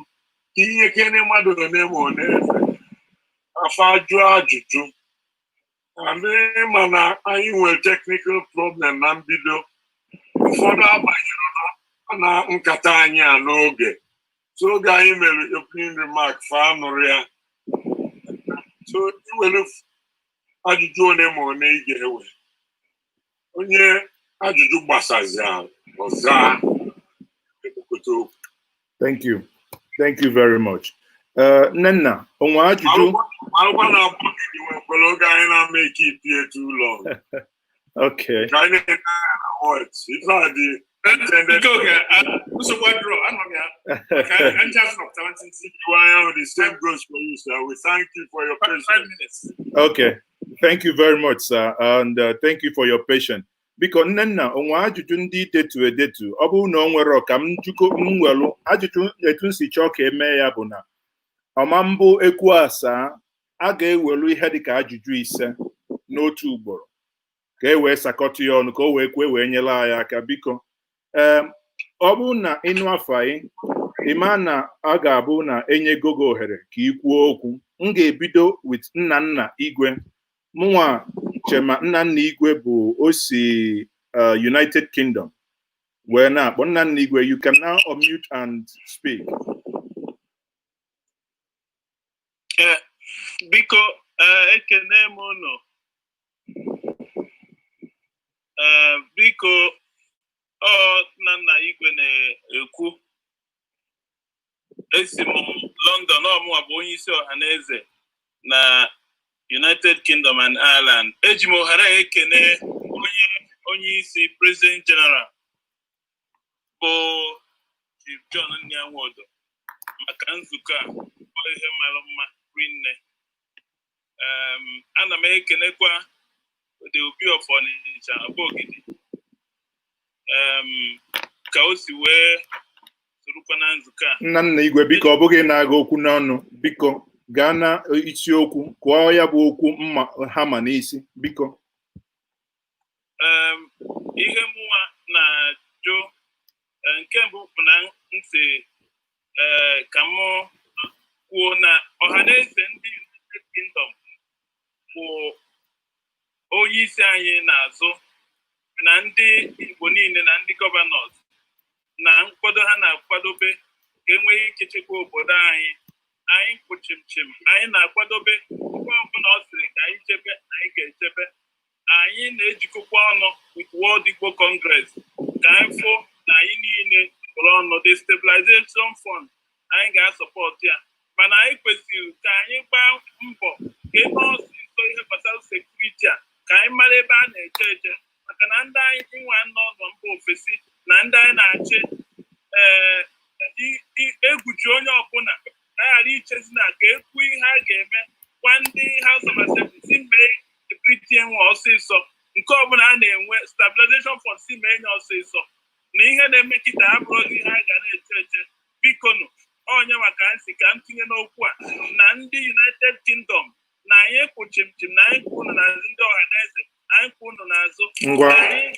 ka ihe kene mmadụ one ma one efe afa jụọ ajụjụ. Ndị ma na anyị nwere technical problem na mbido, ụfọdụ abanyere na nkata anyị a n'oge. So oge anyị mere opening remark, fa nụrụ ya. So iwere ajụjụ one ma one ị ga-ewe, onye ajụjụ gbasazi ọza ekpokọta okwu. Thank you. Thank you very much. Nnenna, onwe ajụjụ? Arụkwa na abụọ nwekwara oge anyị na-ama ike ipie too long. Okay. Ka anyị na-ene anya na watch ife a dị intended. Nke oge nsogbu adịrọ, anọ m ya ka ndị azụ nọpụtara ntịntị. You, the same goes for you, sir. We thank you for your five patience. minutes. Okay. Thank you very much, sir. And thank you for your patience. Biko, Nnenna, onwe ajụjụ ndị detu edetu? Ọ bụrụ na o nwere, ka m jụko m nwelu ajụjụ. Etu m si chọọ ka emee ya bụ na ọma mbụ ekwu asaa, a ga-ewelu ihe dịka ajụjụ 5 n'otu ugboro ka e wee sakọta ya ọnụ, ka o wee kwee wee nyere anyị aka. Biko, ee, ọ bụrụ na ịnụ afọ anyị, ịma na a ga-abụ na enyego gị ohere ka ị kwuo okwu. M ga-ebido with nna nna Igwe. Mụnwa chema nna nna Igwe bụ o si United Kingdom wee na-akpọ. Nnanna Igwe, you can now unmute and speak. Biko, ekene m unu. Biko, ọ Nnanna Igwe na-ekwu. Esi m London. Ọ mụnwa bụ onye isi Ọhaneze na United Kingdom and Ireland. Eji m ohere a ekene onye isi, President General, bụ Chief John Nnia Nwodo, maka nzukọ a. Ọ ihe mara mma rinne. Ana m ekenekwa the Obi of Onitsha, Ogidi, ka o si wee sorokwa na nzukọ a. Nnanna Igwe, biko, ọ bụghị na-aga okwu n'ọnụ. Biko, gaa na isiokwu, kụọ ya bụ okwu mma hama n'isi, biko. Ihe mụnwa na-ajụ, nke mbụ bụ na ntị ka mụ kwuo na Ọhaneze ndị United Kingdom bụ onye isi anyị na-azụ na ndị Igbo niile na ndị governors na nkwado ha na-akwadobe ka e nwee ike chekwa obodo anyị. Anyị kwụ chimchim, anyị na-akwadobe. Mgbe ọbụla ọ sịrị ka anyị chebe, anyị ga-echebe. Anyị na-ejikọkwa ọnụ with World Igbo Congress ka anyị fụ na anyị niile kpụrụ ọnụ. The stabilization fund, anyị ga-asupport ya, mana anyị kwesịrị ka anyị gbaa mbọ ka ebe ọsịsọ ihe gbasara security a, ka anyị mara ebe a na-eche eche, maka na ndị anyị nwa nọ nọ mba ofesi na ndị anyị na-achị, ee, egwuchi onye ọbụla ka a ghara ichezi na ka ekwu ihe a ga-eme gwa ndị House of Assembly si mee security enwe ọsịsọ. Nke ọbụla a na-enwe stabilization fund, si mee nye ọsịsọ, na ihe na-eme kịta abụrụghị ihe a ga na-eche eche. Bikonu, onye maka nsị ka m tinye n'okwu a na ndị United Kingdom na anyị kwụ chimchim, na anyị kwụ unu n'azụ. Ndị Ọhaneze, anyị kwụ unu n'azụ. Ngwa. Anyị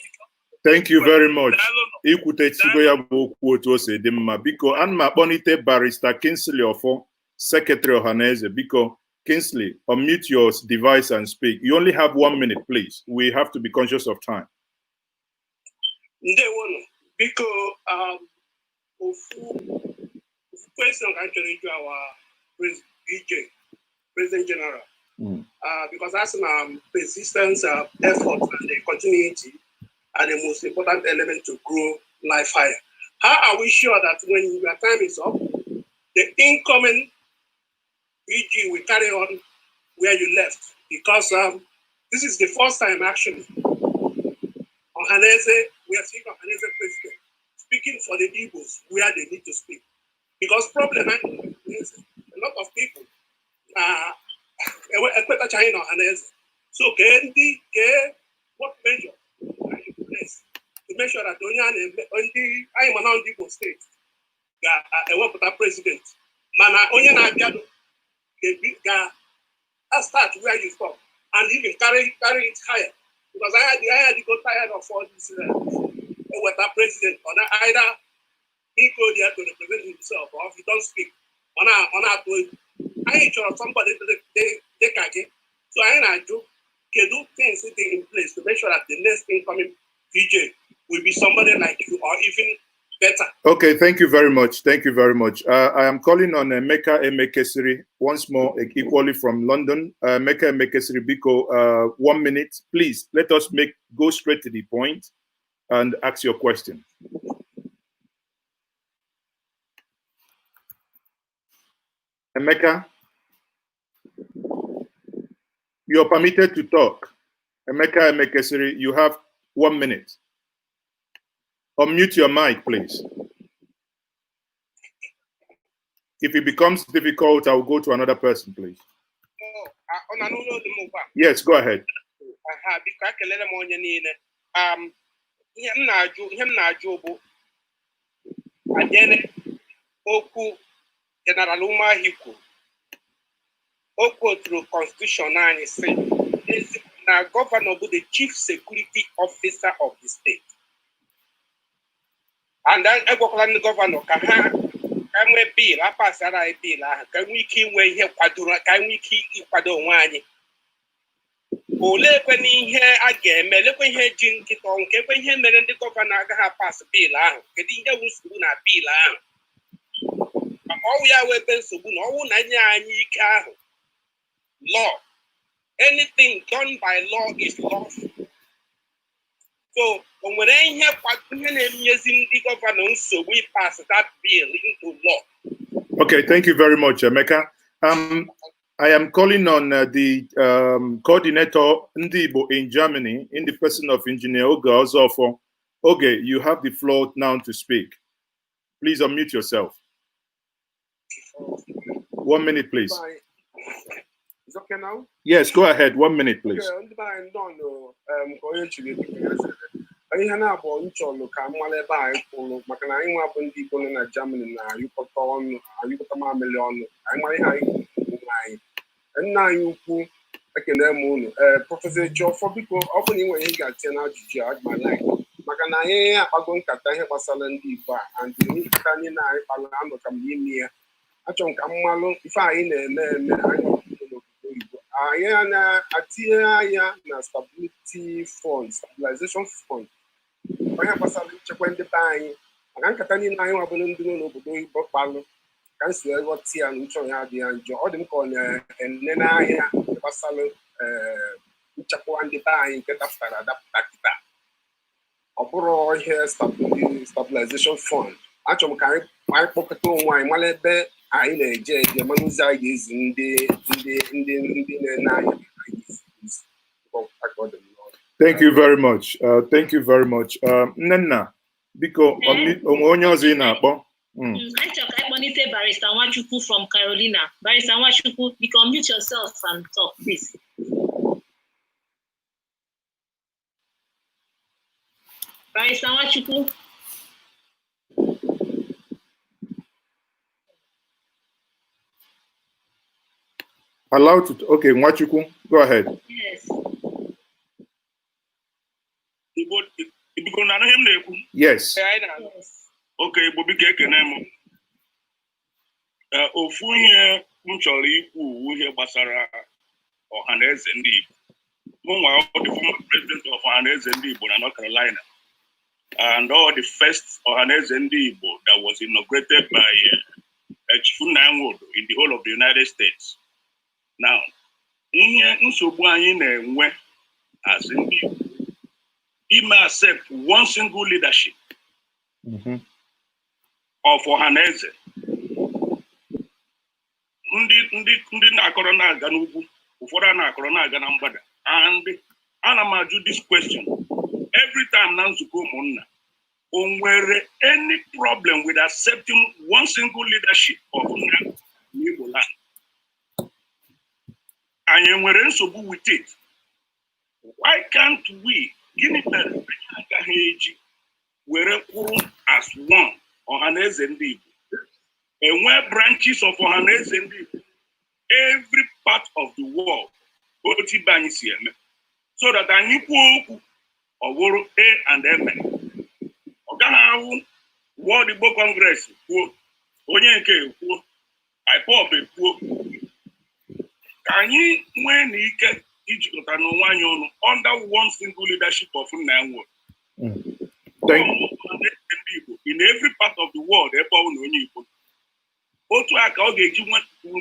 Thank you very much. Daalụnụ. Ikwutesigo ya bụ okwu otu o si dị mma. Biko, ana m akpọlite Barrister Kingsley Ofo, Secretary Ọhaneze. Biko, Kingsley, unmute your device and speak. You only have one minute, please. We have to be conscious of time. Ndewonu. Biko, ofu question ka m chọrọ ịjụ our PG, President General, because that's persistence, effort and the continuity are the most important element to grow life higher. How are we sure that when your time is up, the incoming PG will carry on where you left? Because this is the first time, actually, Ohaneze, we are seeing Ohaneze president speaking for the Igbos where they need to speak. Because problem is a lot of people ekwetachaghị na Ohaneze. So kee ndị kee what measure are in place to make sure that onye a na-eme ndị anyị ma na ndị Igbo steeti ga-ewepụta president, mana onye na-abịanụ ga-ebi ga start where you stop and even carry it higher, because I got tired of all this eweta president ọ na either he go there to represent himself or if he don't speak, ọ na-atụ egwu. Anyị chọrọ somebody dị ka gị, so anyị na-ajụ, kedu things dị in place to make sure that the next incoming PG will be somebody like you or even better? Okay, thank you very much. Thank you very much. I am calling on Emeka Emekesiri once more, equally from London. Emeka Emekesiri, biko, 1 minute, please. Let us make go straight to the point and ask your question. Emeka, you're permitted to talk. Emeka Emekesiri, you have 1 minute. Unmute your mic, please. If it becomes difficult, I will go to another person, please. Oh, ọ na n'ụlọ olu m ugbu a? Yes, go ahead. Aha, biko, ekelere m onye niile. Ihe m na-ajụ bụ banyere okwu General Umahi kwuru. O kwoturu constitution anyị si na governor bụ the chief security officer of the state, and egwakwala ndị governor ka ha ka nwee bill apasara anyị, bill ahụ, ka nwee ike inwe ihe kwadoro, ka nwee ike ịkwado onwe anyị. Oleekwe n'ihe a ga-eme, lekwe ihe ji nkịta ọnwụ, ka ekwe ihe mere ndị governor agaghị apass bill ahụ. Kedu ihe bụ nsogbu na bill ahụ? Maka ọnwụ ya wee ebe nsogbu na ọnwụ na nye anyị ike ahụ. Law, anything done by law is lawful. So o nwere ihe ihe na-enyezi ndị governor nsogbu ịpass that bill into law? Okay, thank you very much, Emeka. I am calling on the coordinator Ndi Igbo in Germany, in the person of Engineer Oge Ozofo. Oge, you have the floor now to speak. Please unmute yourself. One minute, please. Bye. It's okay now? Yes, go ahead. One minute, please. Okay, ndị be anyị nọ nụ ka onye chiri ebido ya zere. Ihe na-abụ m chọrọ ka m mara ebe anyị kwụrụ, maka na anyị nwa bụ ndị Igbo nọ na Germany na-ayụkọta ọnụ, ayụkọta mamịrị ọnụ, anyị mara ihe anyị kwuru onwe anyị. Nna anyị ukwu, ekele m unu. Ee, Professor Ejiofor, biko, ọ bụrụ na ị nwere ihe ị ga-atinye n'ajụjụ a, aga m like, maka na anyị akpago nkata ihe gbasara ndị Igbo a, and nkata niile anyị kpara anọcha m n'ime ya. Achọrọ m ka m malụ ife anyị na-eme eme anyị n'obodo oyibo. Anyị na-atinye anya na stability fund, stabilization fund, onye gbasara nchekwa ndị be anyị, maka nkata niile anyị nwabụrụ ndị nọ n'obodo oyibo kpalụ, ka m si wee ghọta ya na uche ya adịghị ya njọ. Ọ dị m ka ọ na-ene n'ahịa gbasara nchekwa ndị be anyị nke dapụtara adapụta kịta. Ọ bụrụ ihe stabilization fund, achọrọ m ka anyị kpọkọta onwe anyị, mara ebe anyị na-eje eje, mara ụzọ anyị ga-ezi ndị na-ene anya anyị ga-ezi ozi. Aka ọ dị m n'ọnụ. Thank you very much. Thank you very much. Nnenna, biko, onwe onye ọzọ ị na-akpọ? Anyị chọrọ ka anyị kpọlite Barrister Nwachukwu from Carolina. Barrister Nwachukwu, you can unmute yourself and talk, please. Barrister Nwachukwu. Allowed to, okay, Nwachukwu, go ahead. Yes. Igbo, biko, na ihe m na-ekwu? Yes. Ee, anyị na-anụ. Yes. Oke Igbo, biko, ekene m. Ofu ihe m chọrọ ikwu wu ihe gbasara Ọhaneze ndị Igbo. Mụ nwa the former president of Ọhaneze ndị Igbo na North Carolina and all the first Ọhaneze ndị Igbo that was inaugurated by Chief Nnia Nwodo in the whole of the United States. Now, ihe nsogbu anyị na-enwe as ndị Igbo ime accept one single leadership of Ọhaneze. Ndị na-akọrọ na-aga n'ugwu, ụfọdụ a na-akọrọ na-aga na mgbada. And ana m ajụ this question every time na nzukọ ụmụnna: o nwere any problem with accepting one single leadership of Nna Igbo land? Anyị nwere nsogbu with it? Why can't we? Gịnị mere anyị agaghị eji were kwụrụ as one Ọhaneze ndị Igbo, enwe branches of Ọhaneze ndị Igbo every part of the world, otu ibe anyị si eme, so that anyị kwuo okwu, ọ bụrụ A and M? Ọ gaghị ahụ World Igbo Congress kwuo, onye nke ekwuo, IPOB ekwuo. Ka anyị nwee na ike ijikọta n'onwe anyị ọnụ under one single leadership of Nna Nwodo. Thank ndị Igbo in every part of the world, ebe ọ bụ na onye Igbo, otu a ka ọ ga-eji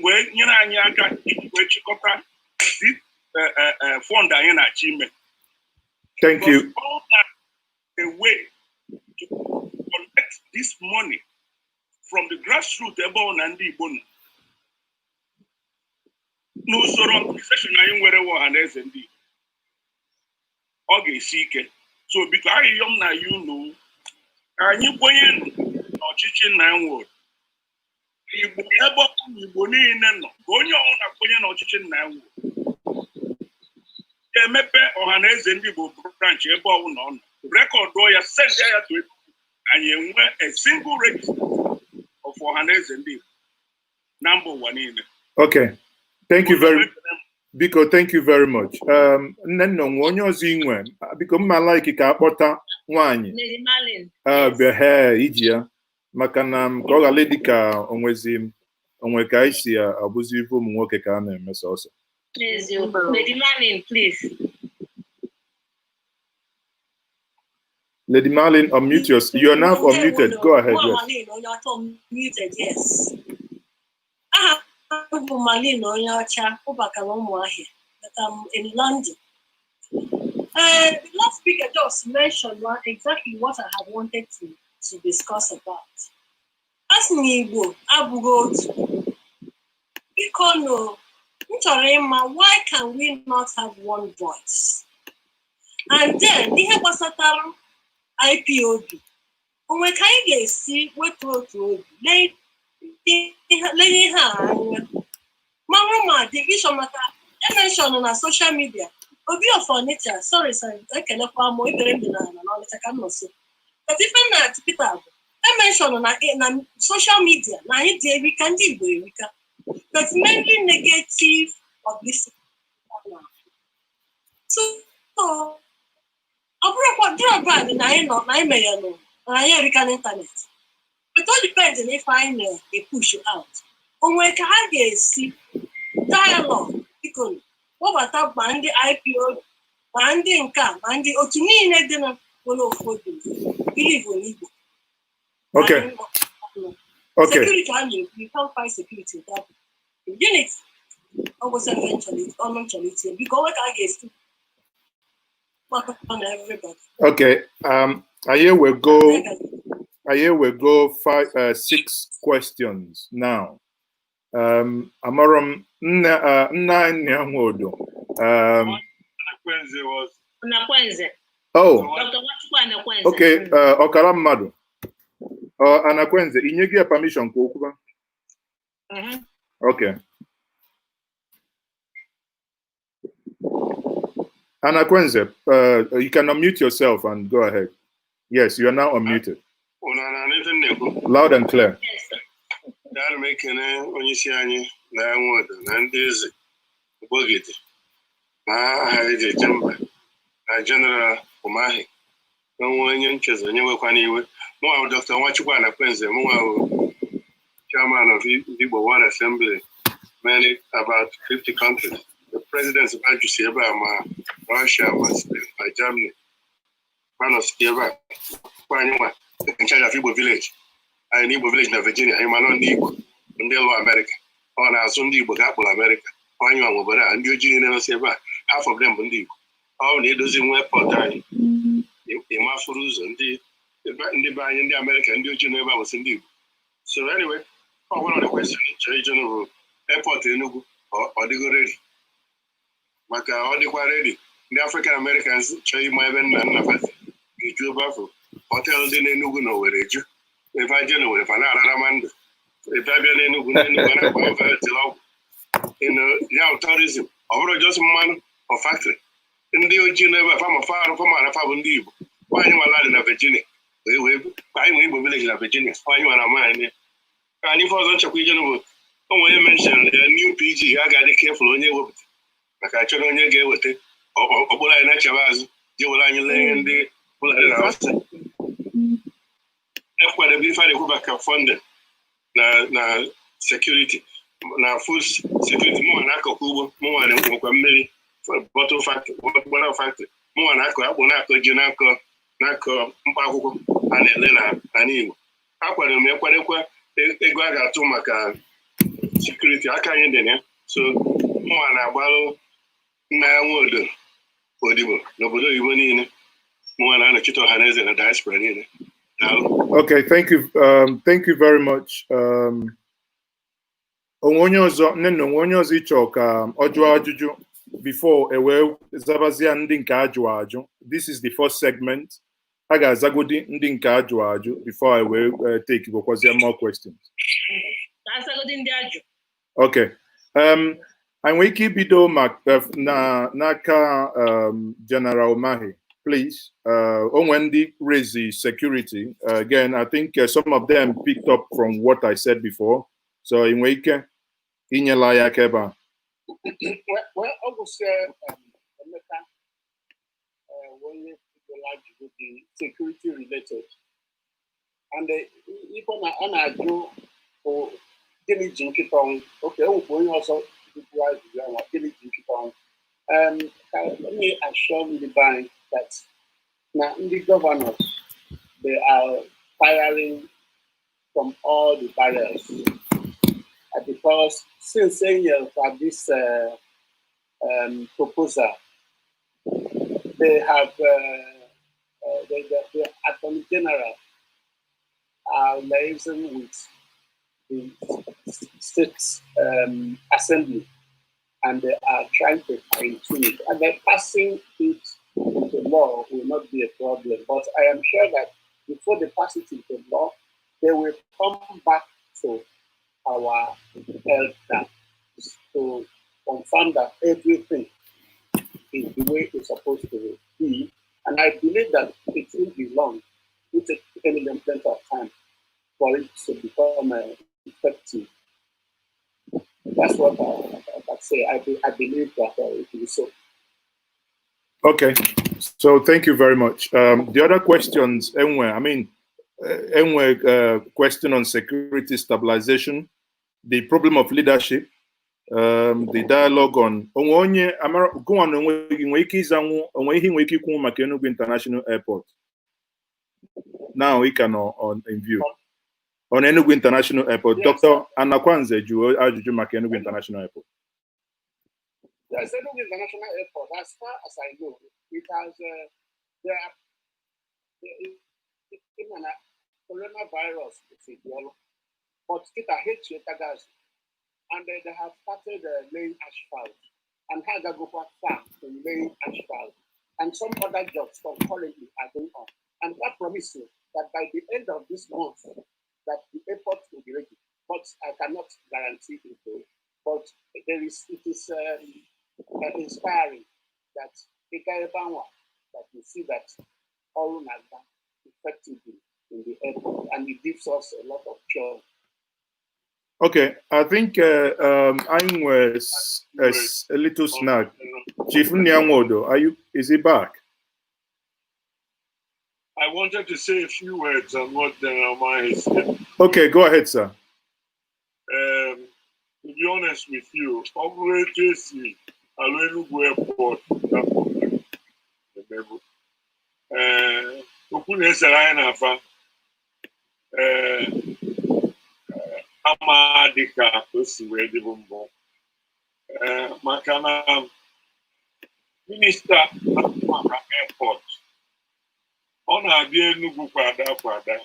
wee nyere anyị aka iji wee chịkọta fund anyị na-achọ ime. Thank you. Because all that a way to collect this money from the grassroots, ebe ọ na ndị Igbo nọ n'usoro organization anyị nwere wụ Ọhaneze ndị Igbo, ọ ga-esi ike. So biko, arịrịọ m na ya unu, ka anyị kwenye n'ọchịchị Nna Nwodo. Igbo, ebe ọ bụ Igbo niile nọ, ka onye ọbụla kwenye n'ọchịchị Nna Nwodo, ga-emepe Ọhaneze ndị Igbo branch ebe ọbụla ọ nọ, recordụọ ya, send ya to anyị, enwe a single register of Ọhaneze ndị Igbo na mba ụwa niile. Okay. Thank you very Biko, thank you very much. Nnenna, onwe onye ọzọ inwe? Biko, mma like ka akpọta nwaanyị. Lady Marlin. Bịa iji ya maka na m ka ọ ghara ịdị ka onwezi onwe ka anyị si abụzi ife ụmụ nwoke ka a na-eme sọsọ. Eziokwu. Lady Marlin, please. Lady Marlin, unmute yourself. You are now unmuted. Go ahead. Nwa Yes. Marlin, onye ọcha unmuted, yes. Aha m bụ Marlin onye ọcha, ụbakara Ụmụahịa, but I'm in London. The last speaker just mentioned exactly what I have wanted to discuss about. A sị na Igbo abụghị otu. Biko no, m chọrọ ịma, why can we not have one voice? And then ihe gbasatara IPOB, onwe ka anyị ga-esi wetu otu obi lee ihe a anya mara ma division, maka e mention na social media Obi of Onitsha. Sorry sir, ekelekwa m ibere m dị n'ala na Ọnịcha ka m nọ so, but ife na Peter bụ e mention na social media na anyị dị erika, ndị Igbo erika, but mainly negative publicity. So ọ bụrụkwa drawback na anyị nọ na anyị meghelụ na anyị erika n'internet, but all depends na ife anyị na-epush out. Onwe ka ha ga-esi dialogue, biko, kpọbata ma ndị IPOB ma ndị nke a ma ndị otu niile dị na nwere ofu obi, believe n'Igbo. Security a na-ekwu, you can't find security without unity. Ọ gwụsị ife ọnụ m chọrọ itinye. Biko, onwe ka a ga-esi gbakọta na everybody. Okay. Here we go. Here we go. Five, six questions now. Amaram nna nna Nwodo. Anakwenze was Anakwenze. Oh, Dr. Nwachukwu Anakwenze. Okay. Ọkara mmadụ. Anakwenze, inye gị ya permission ka o kwuba? Mhm. Okay. Anakwenze, you can unmute yourself and go ahead. Yes, you are now unmuted. Unu na-anụ ife m na-ekwu? Loud and clear. Yes, sir. Ana m ekene onye isi anyị na Nwodo na ndị eze Ogbogide na aha eji eje mba na General Umahi na onwe onye nchezo onye nwekwana iwe. Mụnwa bụ Dr. Nwachukwu Anakwenze. Mụnwa bụ chairman of Igbo World Assembly, many about 50 countries. The presidents of si ebe a, ma Russia, ma Spain, ma Germany, manọsi ebe a. Kwa anyị nwa in charge of Igbo Village anyị na Igbo Village na Virginia. Anyị manọ ndị Igbo ndị lụ Amerịka, ọ na-azụ ndị Igbo ga-akpụrụ Amerịka. Anyị nwa obodo a, ndị ojii niile nọsi ebe a, half of them bụ ndị Igbo. Ọ bụ na edozi nwa airport anyị, ịmafuru ụzọ ndị be anyị, ndị Amerịka, ndị ojii nọ ebe a bụsị ndị Igbo. So anyway, ọ bụrụ na question chọrọ ije bụ airport Enugu, ọ dịgo ready? Maka ọ dịkwa ready, ndị African Americans chọrọ ịma ebe nna nna fa si ga-eju ebe afọ. Hotel dị n'Enugu na Owerri eju. Ebe aje na Owerri fa na-arara ma ndụ, ebe abịa n'Enugu, n'Enugu a na-agba ofe tiri ọgwụ. Ya tourism, ọ bụrụ just mmanụ ọ factory, ndị ojii nọ ebe a fama fa arụ fama arafa bụ ndị Igbo. Nwaanyị nwala dị na Virginia wee wee anyị nwere Igbo Village na Virginia. Nwaanyị nwara nwaanyị ka anyị. Ife ọzọ nchekwa ije bụ o nwere onye mention ya, new PG a ga-adị careful onye ewepụta, maka achọrọ onye ga-eweta ọkpụrụ anyị na-echebe azụ ji were anyị lee ihe ndị Fulani na Hausa ekwadebe. Ife a na-ekwu maka funding na security na food security, mụnwa na-akọkwa ugbo, mụnwa nwekwa mmiri, bottle factory, bottle factory. Mụnwa na-akọ akpụ, na-akọ ji, na-akọ mkpa akwụkwọ a na-ele na ala Igbo. Akwado m ekwadekwa ego a ga-atụ maka security, aka anyị dị na ya. So mụnwa na-agbalụ nna ya Nwodo odibo n'obodo oyibo niile. Mụnwa na-anọchite ọha na eze na diaspora niile. Daalụ. Okay, thank you. Thank you very much. Onwe onye ọzọ, nne na onwe onye ọzọ ịchọ ka ọ jụọ ajụjụ before e wee zabazie ndị nke ajụ ajụ? This is the first segment. A ga-azagodi ndị nke ajụ ajụ before I wee take gwakwazie more questions. Ka asagodi ndị ajụ. Okay. Anyị nwere ike ibido na n'aka General Umahi, please. Onwe ndị raise the security. Again, I think some of them picked up from what I said before. So ị nwere ike inyela ya aka ebe a. Well, ọ gwụsị Emeka, onye bidoro ajụjụ dị security related, and ife na ọ na-ajụ bụ gịnị ji nkịta ọnwụ. Oke enwekwa onye ọzọ. Nwachukwu ajụjụ ahụ, gịnị ji nkịta ọnụ? Let me assure ndị be anyị that na ndị governors, they are firing from all the barrels because since e for this proposal, they have the Attorney General are liaising with the state assembly, and they are trying to fine tune it. And then passing it into law will not be a problem. But I am sure that before they pass it into law, they will come back to our elder to confirm that everything is the way it's supposed to be. And I believe that it won't be long, it will take any length of time for it to become effective. That's what I can say. I believe that it will be so. Okay, so thank you very much. The other questions, enwe, I mean, enwe question on security stabilization, the problem of leadership, the dialogue on onwe onye amara gụnwa na onwe gị nwee ike ịzanwu onwe ihe nwee ike ikwu maka Enugu International Airport. Now we can on in view. On Enugu International Airport, Yes. Dr. Anakwanze jụrụ ajụjụ maka Enugu International Airport. Yes, Enugu International Airport, as far as I know, it has, there are, it, coronavirus is a deal, but it has hit gas, and they have started laying asphalt, and ha go far in laying asphalt, and some other jobs concurrently are going on. And that promises that by the end of this month, that the airport will be ready. But I cannot guarantee it though. But it is inspiring that Ikaebanwa, that you see that ọrụ na-aga effectively in the airport, and it gives us a lot of joy. Okay, I think I'm a little snag. Chief Nyanwodo, are you? Is he back? I wanted to say a few words on what General Umahi said. Okay, go ahead, sir. To be honest with you, ọ bụrụ etu esi alụ Enugu Airport emebu, ee, okwu na-esere anyị na-afa ee ama dịka o si wee dịbụ mbụ, ee, maka na minista na-ahụ maka airport, ọ na-abịa Enugu kwada kwada.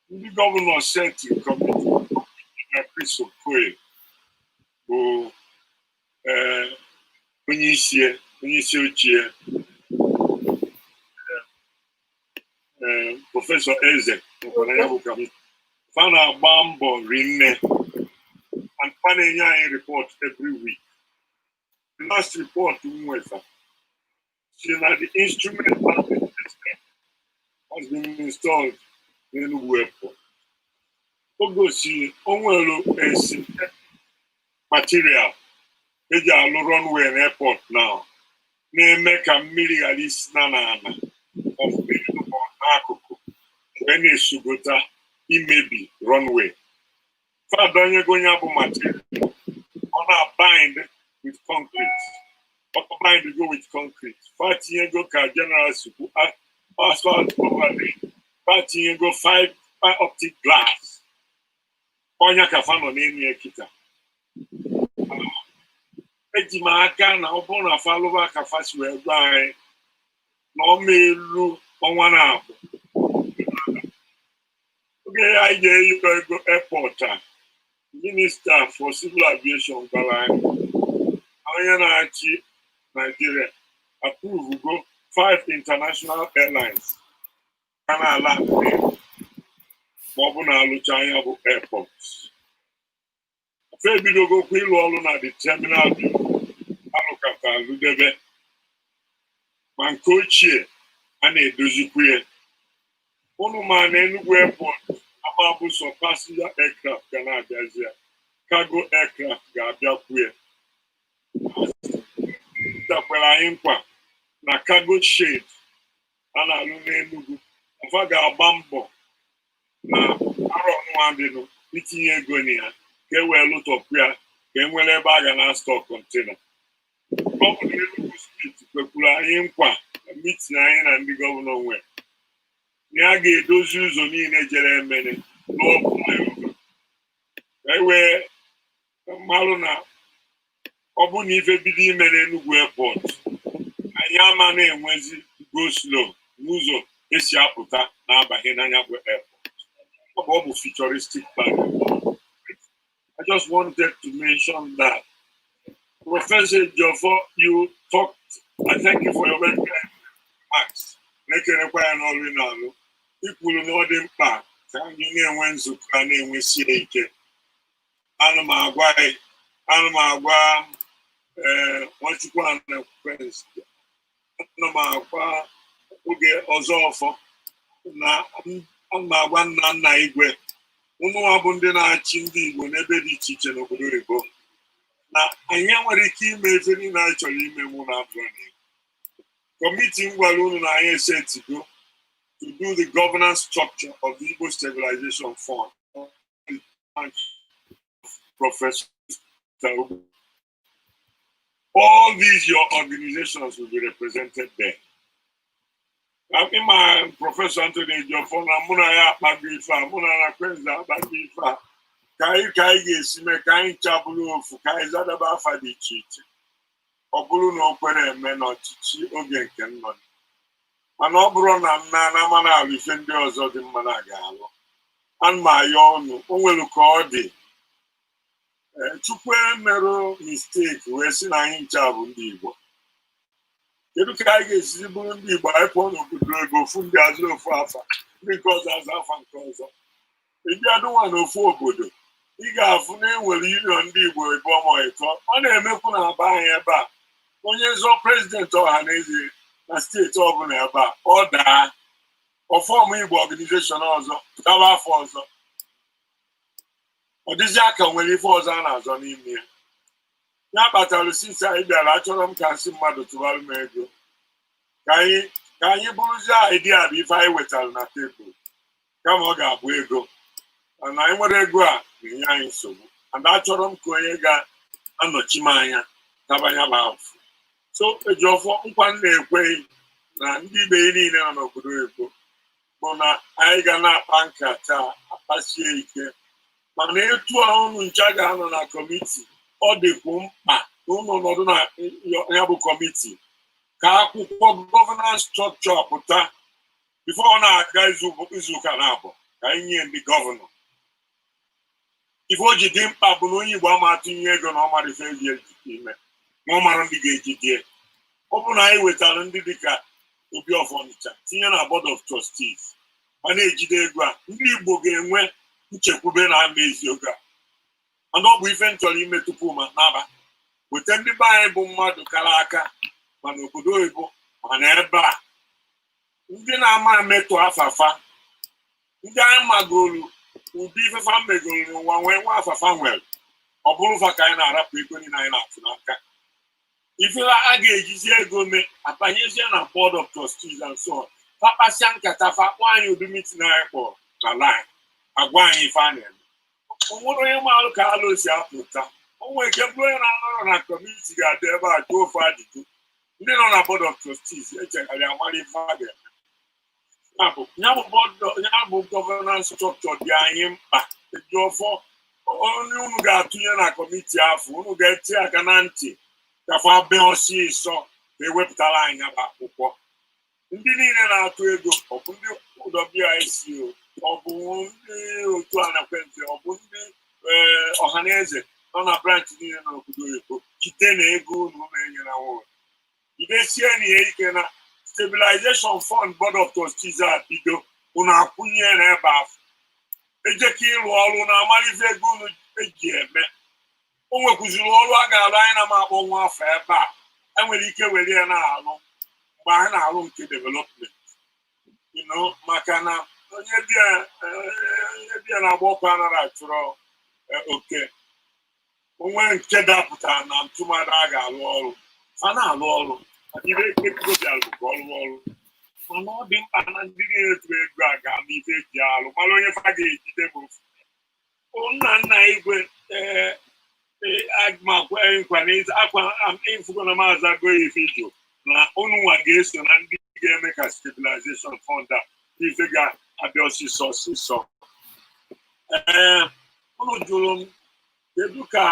Ndị governor set committee na Chris Okoye bụ ee onye isi ochie, ee, Professor Eze nwekwara ya bụ committee. Fa na-agba mbọ rinne and fa na-enye anyị report every week. The last report m nweta si na the instrument landing system has been installed n'Enugu Airport. O gosiri o nwere esi material eji alụ runway na airport now na-eme ka mmiri ghara isi na n'ala n'akụkụ wee na-esogota imebi runway. Fadonyego ya bụ material, ọ na-bind with concrete, ọ bind go with concrete. Fa tinyego ka general sikwu asphalt overlay, fa tinyego five optic glass. Ọnya ka fa nọ n'elu ya kịta. Eji m aka na ọ bụrụ na fa lụba ka fa si wee gwa anyị na ọma elu ọnwa na-abụ oge anyị ga-eyi ego airport a, Minister for Civil Aviation gwara anyị onye na-achị Nigeria approve go five international airlines ka na-ala ma ọ bụ na alụcha anya bụ airport. Fe ebidogokwa ịlụ ọrụ na the terminal alụkata alụdebe ma nke ochie a na-edozikwu ya. Ụnụ ma na Enugu Airport ama bụ sọ passenger aircraft ga na-abịazi ya, cargo aircraft ga-abịakwu ya. Dakwara anyị nkwa na cargo shed a na-alụ n'Enugu, afa ga-agba mbọ na arọ nwa dịnụ itinye ego na ya ka e wee lụtọpụ ya ka Ka e nwere ebe a ga na store container. Governor Enugu Steeti kwekwuru anyị nkwa na meeting anyị na ndị governor nwe na ya ga-edozi ụzọ niile jere Emene n'ọbụ flyover, ka e wee mmalụ na ọ bụ na ife bido ime n'Enugu airport, anyị ama na-enwezi go slow n'ụzọ esi apụta na-abanye n'anya bụ airport. Ọ bụ futuristic plan. I just wanted to mention that. Professor Ejiofor, you talked. I thank you for your very kind remarks. Na-ekenekwa ya n'ọrụ ị na-alụ. I kwuru na ọ dị mkpa ka anyị na-enwe nzukọ a na-enwesie ike. Ana m agwa ana m agwa ee Nwachukwu Anakwenze, ana m agwa oge ọzọ ọfọ na ana m agwa nna nna igwe ụnụnwa bụ ndị na-achị ndị Igbo n'ebe dị iche iche n'obodo oyibo na anyị nwere ike ime ife niile anyị chọrọ ime mụ na abụọ na committee m gwara unu na anyị esetigo to do the governance structure of the Igbo Stabilization Fund. Professor, all these your organizations will be represented there. Ịma Professor Anthony Ejiofor na mụ na ya akpago ife a, mụ na Anakwenze akpago ife a, ka anyị ga-esi mee ka anyị ncha bụrụ ofu, ka anyị zadaba afa dị iche iche. Ọ bụrụ na o kwere eme n'ọchịchị oge nke m nọ, mana ọ bụrụ na m na na mana alụ ife ndị ọzọ dị mma na aga alụ, ana m ayọ ọnụ. O nwere ka ọ dị. Chukwu emerụ mistake wee sị na anyị ncha bụ ndị Igbo. Kedu ka anyị ga-esizi bụrụ ndị Igbo, anyị pụọ n'obodo ego, ofu ndị azụ ofu afa, ndị nke ọzọ azụ afa nke ọzọ? Ịbịa dụnwa n'ofu obodo, ị ga-afụ na enwere union ndị Igbo ebe ọma ịtọ. Ọ na-emekwu na aba anyị ebe a. Onye zọọ president ọha na eze na steeti ọbụla ebe a, ọ daa ọfọm Igbo organization ọzọ gaba afọ ọzọ, ọ dịzị aka nwere ife ọzọ a na-azọ n'ime ya. Ya kpatara since anyị bịara, achọrọ m ka nsị mmadụ tụbara m ego, ka anyị bụrụzie idea bụ ife anyị wetara na tebụl, kama ọ ga-abụ ego. Mana anyị nwere ego a na-enye anyị nsogbu, and achọrọ m ka onye ga-anọchi m anya tabanya bụ afụ. So Ejiofor, nkwa m na-ekweghị na ndị ibe niile nọ n'obodo oyibo bụ na anyị ga na-akpa nkata akpasie ike. Mana etu a unu ncha ga-anọ na committee, ọ dịkwu mkpa na unu nọdụ na ya bụ committee ka akwụkwọ governance structure pụta before ọ na-aga izuụka na-abụ, ka anyị nye ndị governor. Ife o ji dị mkpa bụ na onye Igbo ama atụnye ego na ọ mara ife eji ime, ma ọ mara ndị ga-ejide. Ọ bụrụ na anyị wetara ndị dịka Obi of Onitsha tinye na board of trustees, a na-ejide ego a, ndị Igbo ga-enwe nchekwube na ama ezi oge a. Mana ọ bụ ife m chọrọ ime tupu ma naba, weta ndị be anyị bụ mmadụ kara aka, mana obodo oyibo, mana ebe a, ndị na-ama emetụ afafa, ndị anyị magolu ụdị ifefa megolu n'ụwa, nwee nwa afafa nwere, ọ bụrụ fa ka anyị na-arapụ ego niile anyị na-atụ n'aka. Ife a ga-ejizi ego mee, abanyezie na board of trustees and so on, fa kpasịa nkata, fa kpọọ anyị ụdị meeting anyị kpọrọ na line, agwa anyị ife a na-eme. O nwere onye maalụ ka alụ si apụta. O nwere ike bụrụ onye na-anọrọ na committee ga-adị ebe a jụọ ofe ajụjụ, ndị nọ na board of trustees echegharị amara ife a ga-eme. Ya bụ governance structure dị anyị mkpa. Ejiofor, onye unu ga-atụnye na committee afọ, unu ga-eti aka na ntị ka fa bee ọsịsọ ka ewepụtara anyị ya bụ akwụkwọ. Ndị niile na-atụ ego, ọ bụ ndị WIC, ọ bụ ndị otu Anakwente, ọ bụ ndị ọhaneze nọ na branch niile n'obodo oyibo, jide na ego unu na-enyere nwa, jidesie na ya ike na stabilization fund board of trustees a bido, unu akwụnye n'ebe afọ ejeka ịrụ ọrụ na amalife ego unu eji eme. O nwekwuziri ọrụ a ga-alụ anyị na m akpọ nwa afọ ebe a, enwere ike were ya na-alụ mgbe anyị na-alụ nke development, maka na onye bịa na-agba ọkụ anaghị achụrụ oke onwe nke dapụtara na ntụmadụ a ga-alụ ọrụ, fa na-alụ ọrụ ire ego bịara bụ ka ọ lụọ ọrụ. Mana ọ dị mkpa na ndị niile tụrụ ego a ga-ama ife eji alụ, mara onye fa ga-ejide. Bụ ofu nna nna igwe, ee. Ee, nkwa na akwa ịfụgo na maazị agụghị ife jụ na unu nwa ga-eso na ndị ga-eme ka stabilization fund a ife ga-abịa ọsịsọ ọsịsọ. Ee, unu jụrụ m kedu ka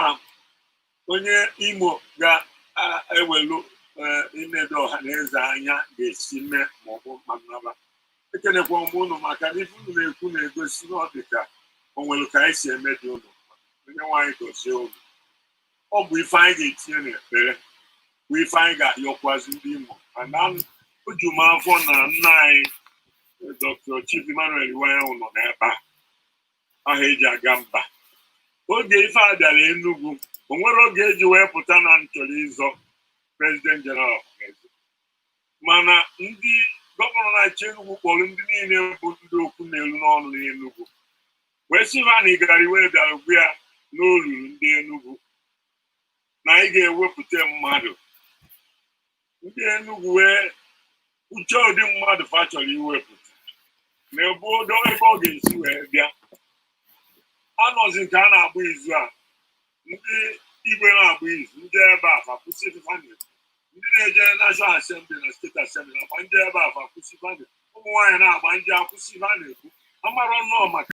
onye Imo ga-ewelu inedo ọha na eze anya ga-esi mee maọbụ manaba. Ekenekwa m unu maka na ife unu na-ekwu na-egosi na ọ dị ka o nwere ka anyị si eme dị unu. Onye nwaanyị gọzie unu. Ọ bụ ife anyị ga-etinye n'ekpere, bụ ife anyị ga-ayọkwazi ndị Imo. Mana o ju m afọ na nna anyị, Dr. Chief Emmanuel Iwuanyanwu, nọ n'ebe a, aha eji aga mba. Oge ife a bịara Enugu, o nwere oge eji wee pụta na nchọrọ ịzọ president general, mana ndị governor na-achị Enugu kpọrọ ndị niile bụ ndị okwu na-elu n'ọnụ n'Enugu wee sị ha na Igariwe bịara gwa ya n'olulu ndị Enugu na anyị ga-ewepụta mmadụ. Ndị Enugu wee uche ụdị mmadụ fa chọrọ iwepụta na ebe ebe ọ ga-esi wee bịa. Anọzi nke a na-agba izu a, ndị igwe na-agba izu, ndị ebe a fa kwụsị ife fa na-ekwu, ndị na-eje National Assembly na State Assembly na-agba, ndị ebe a fa kwụsị ife fa na-ekwu, ụmụ nwaanyị na-agba, ndị akwụsị ife a na-ekwu, amarọ nnọọ maka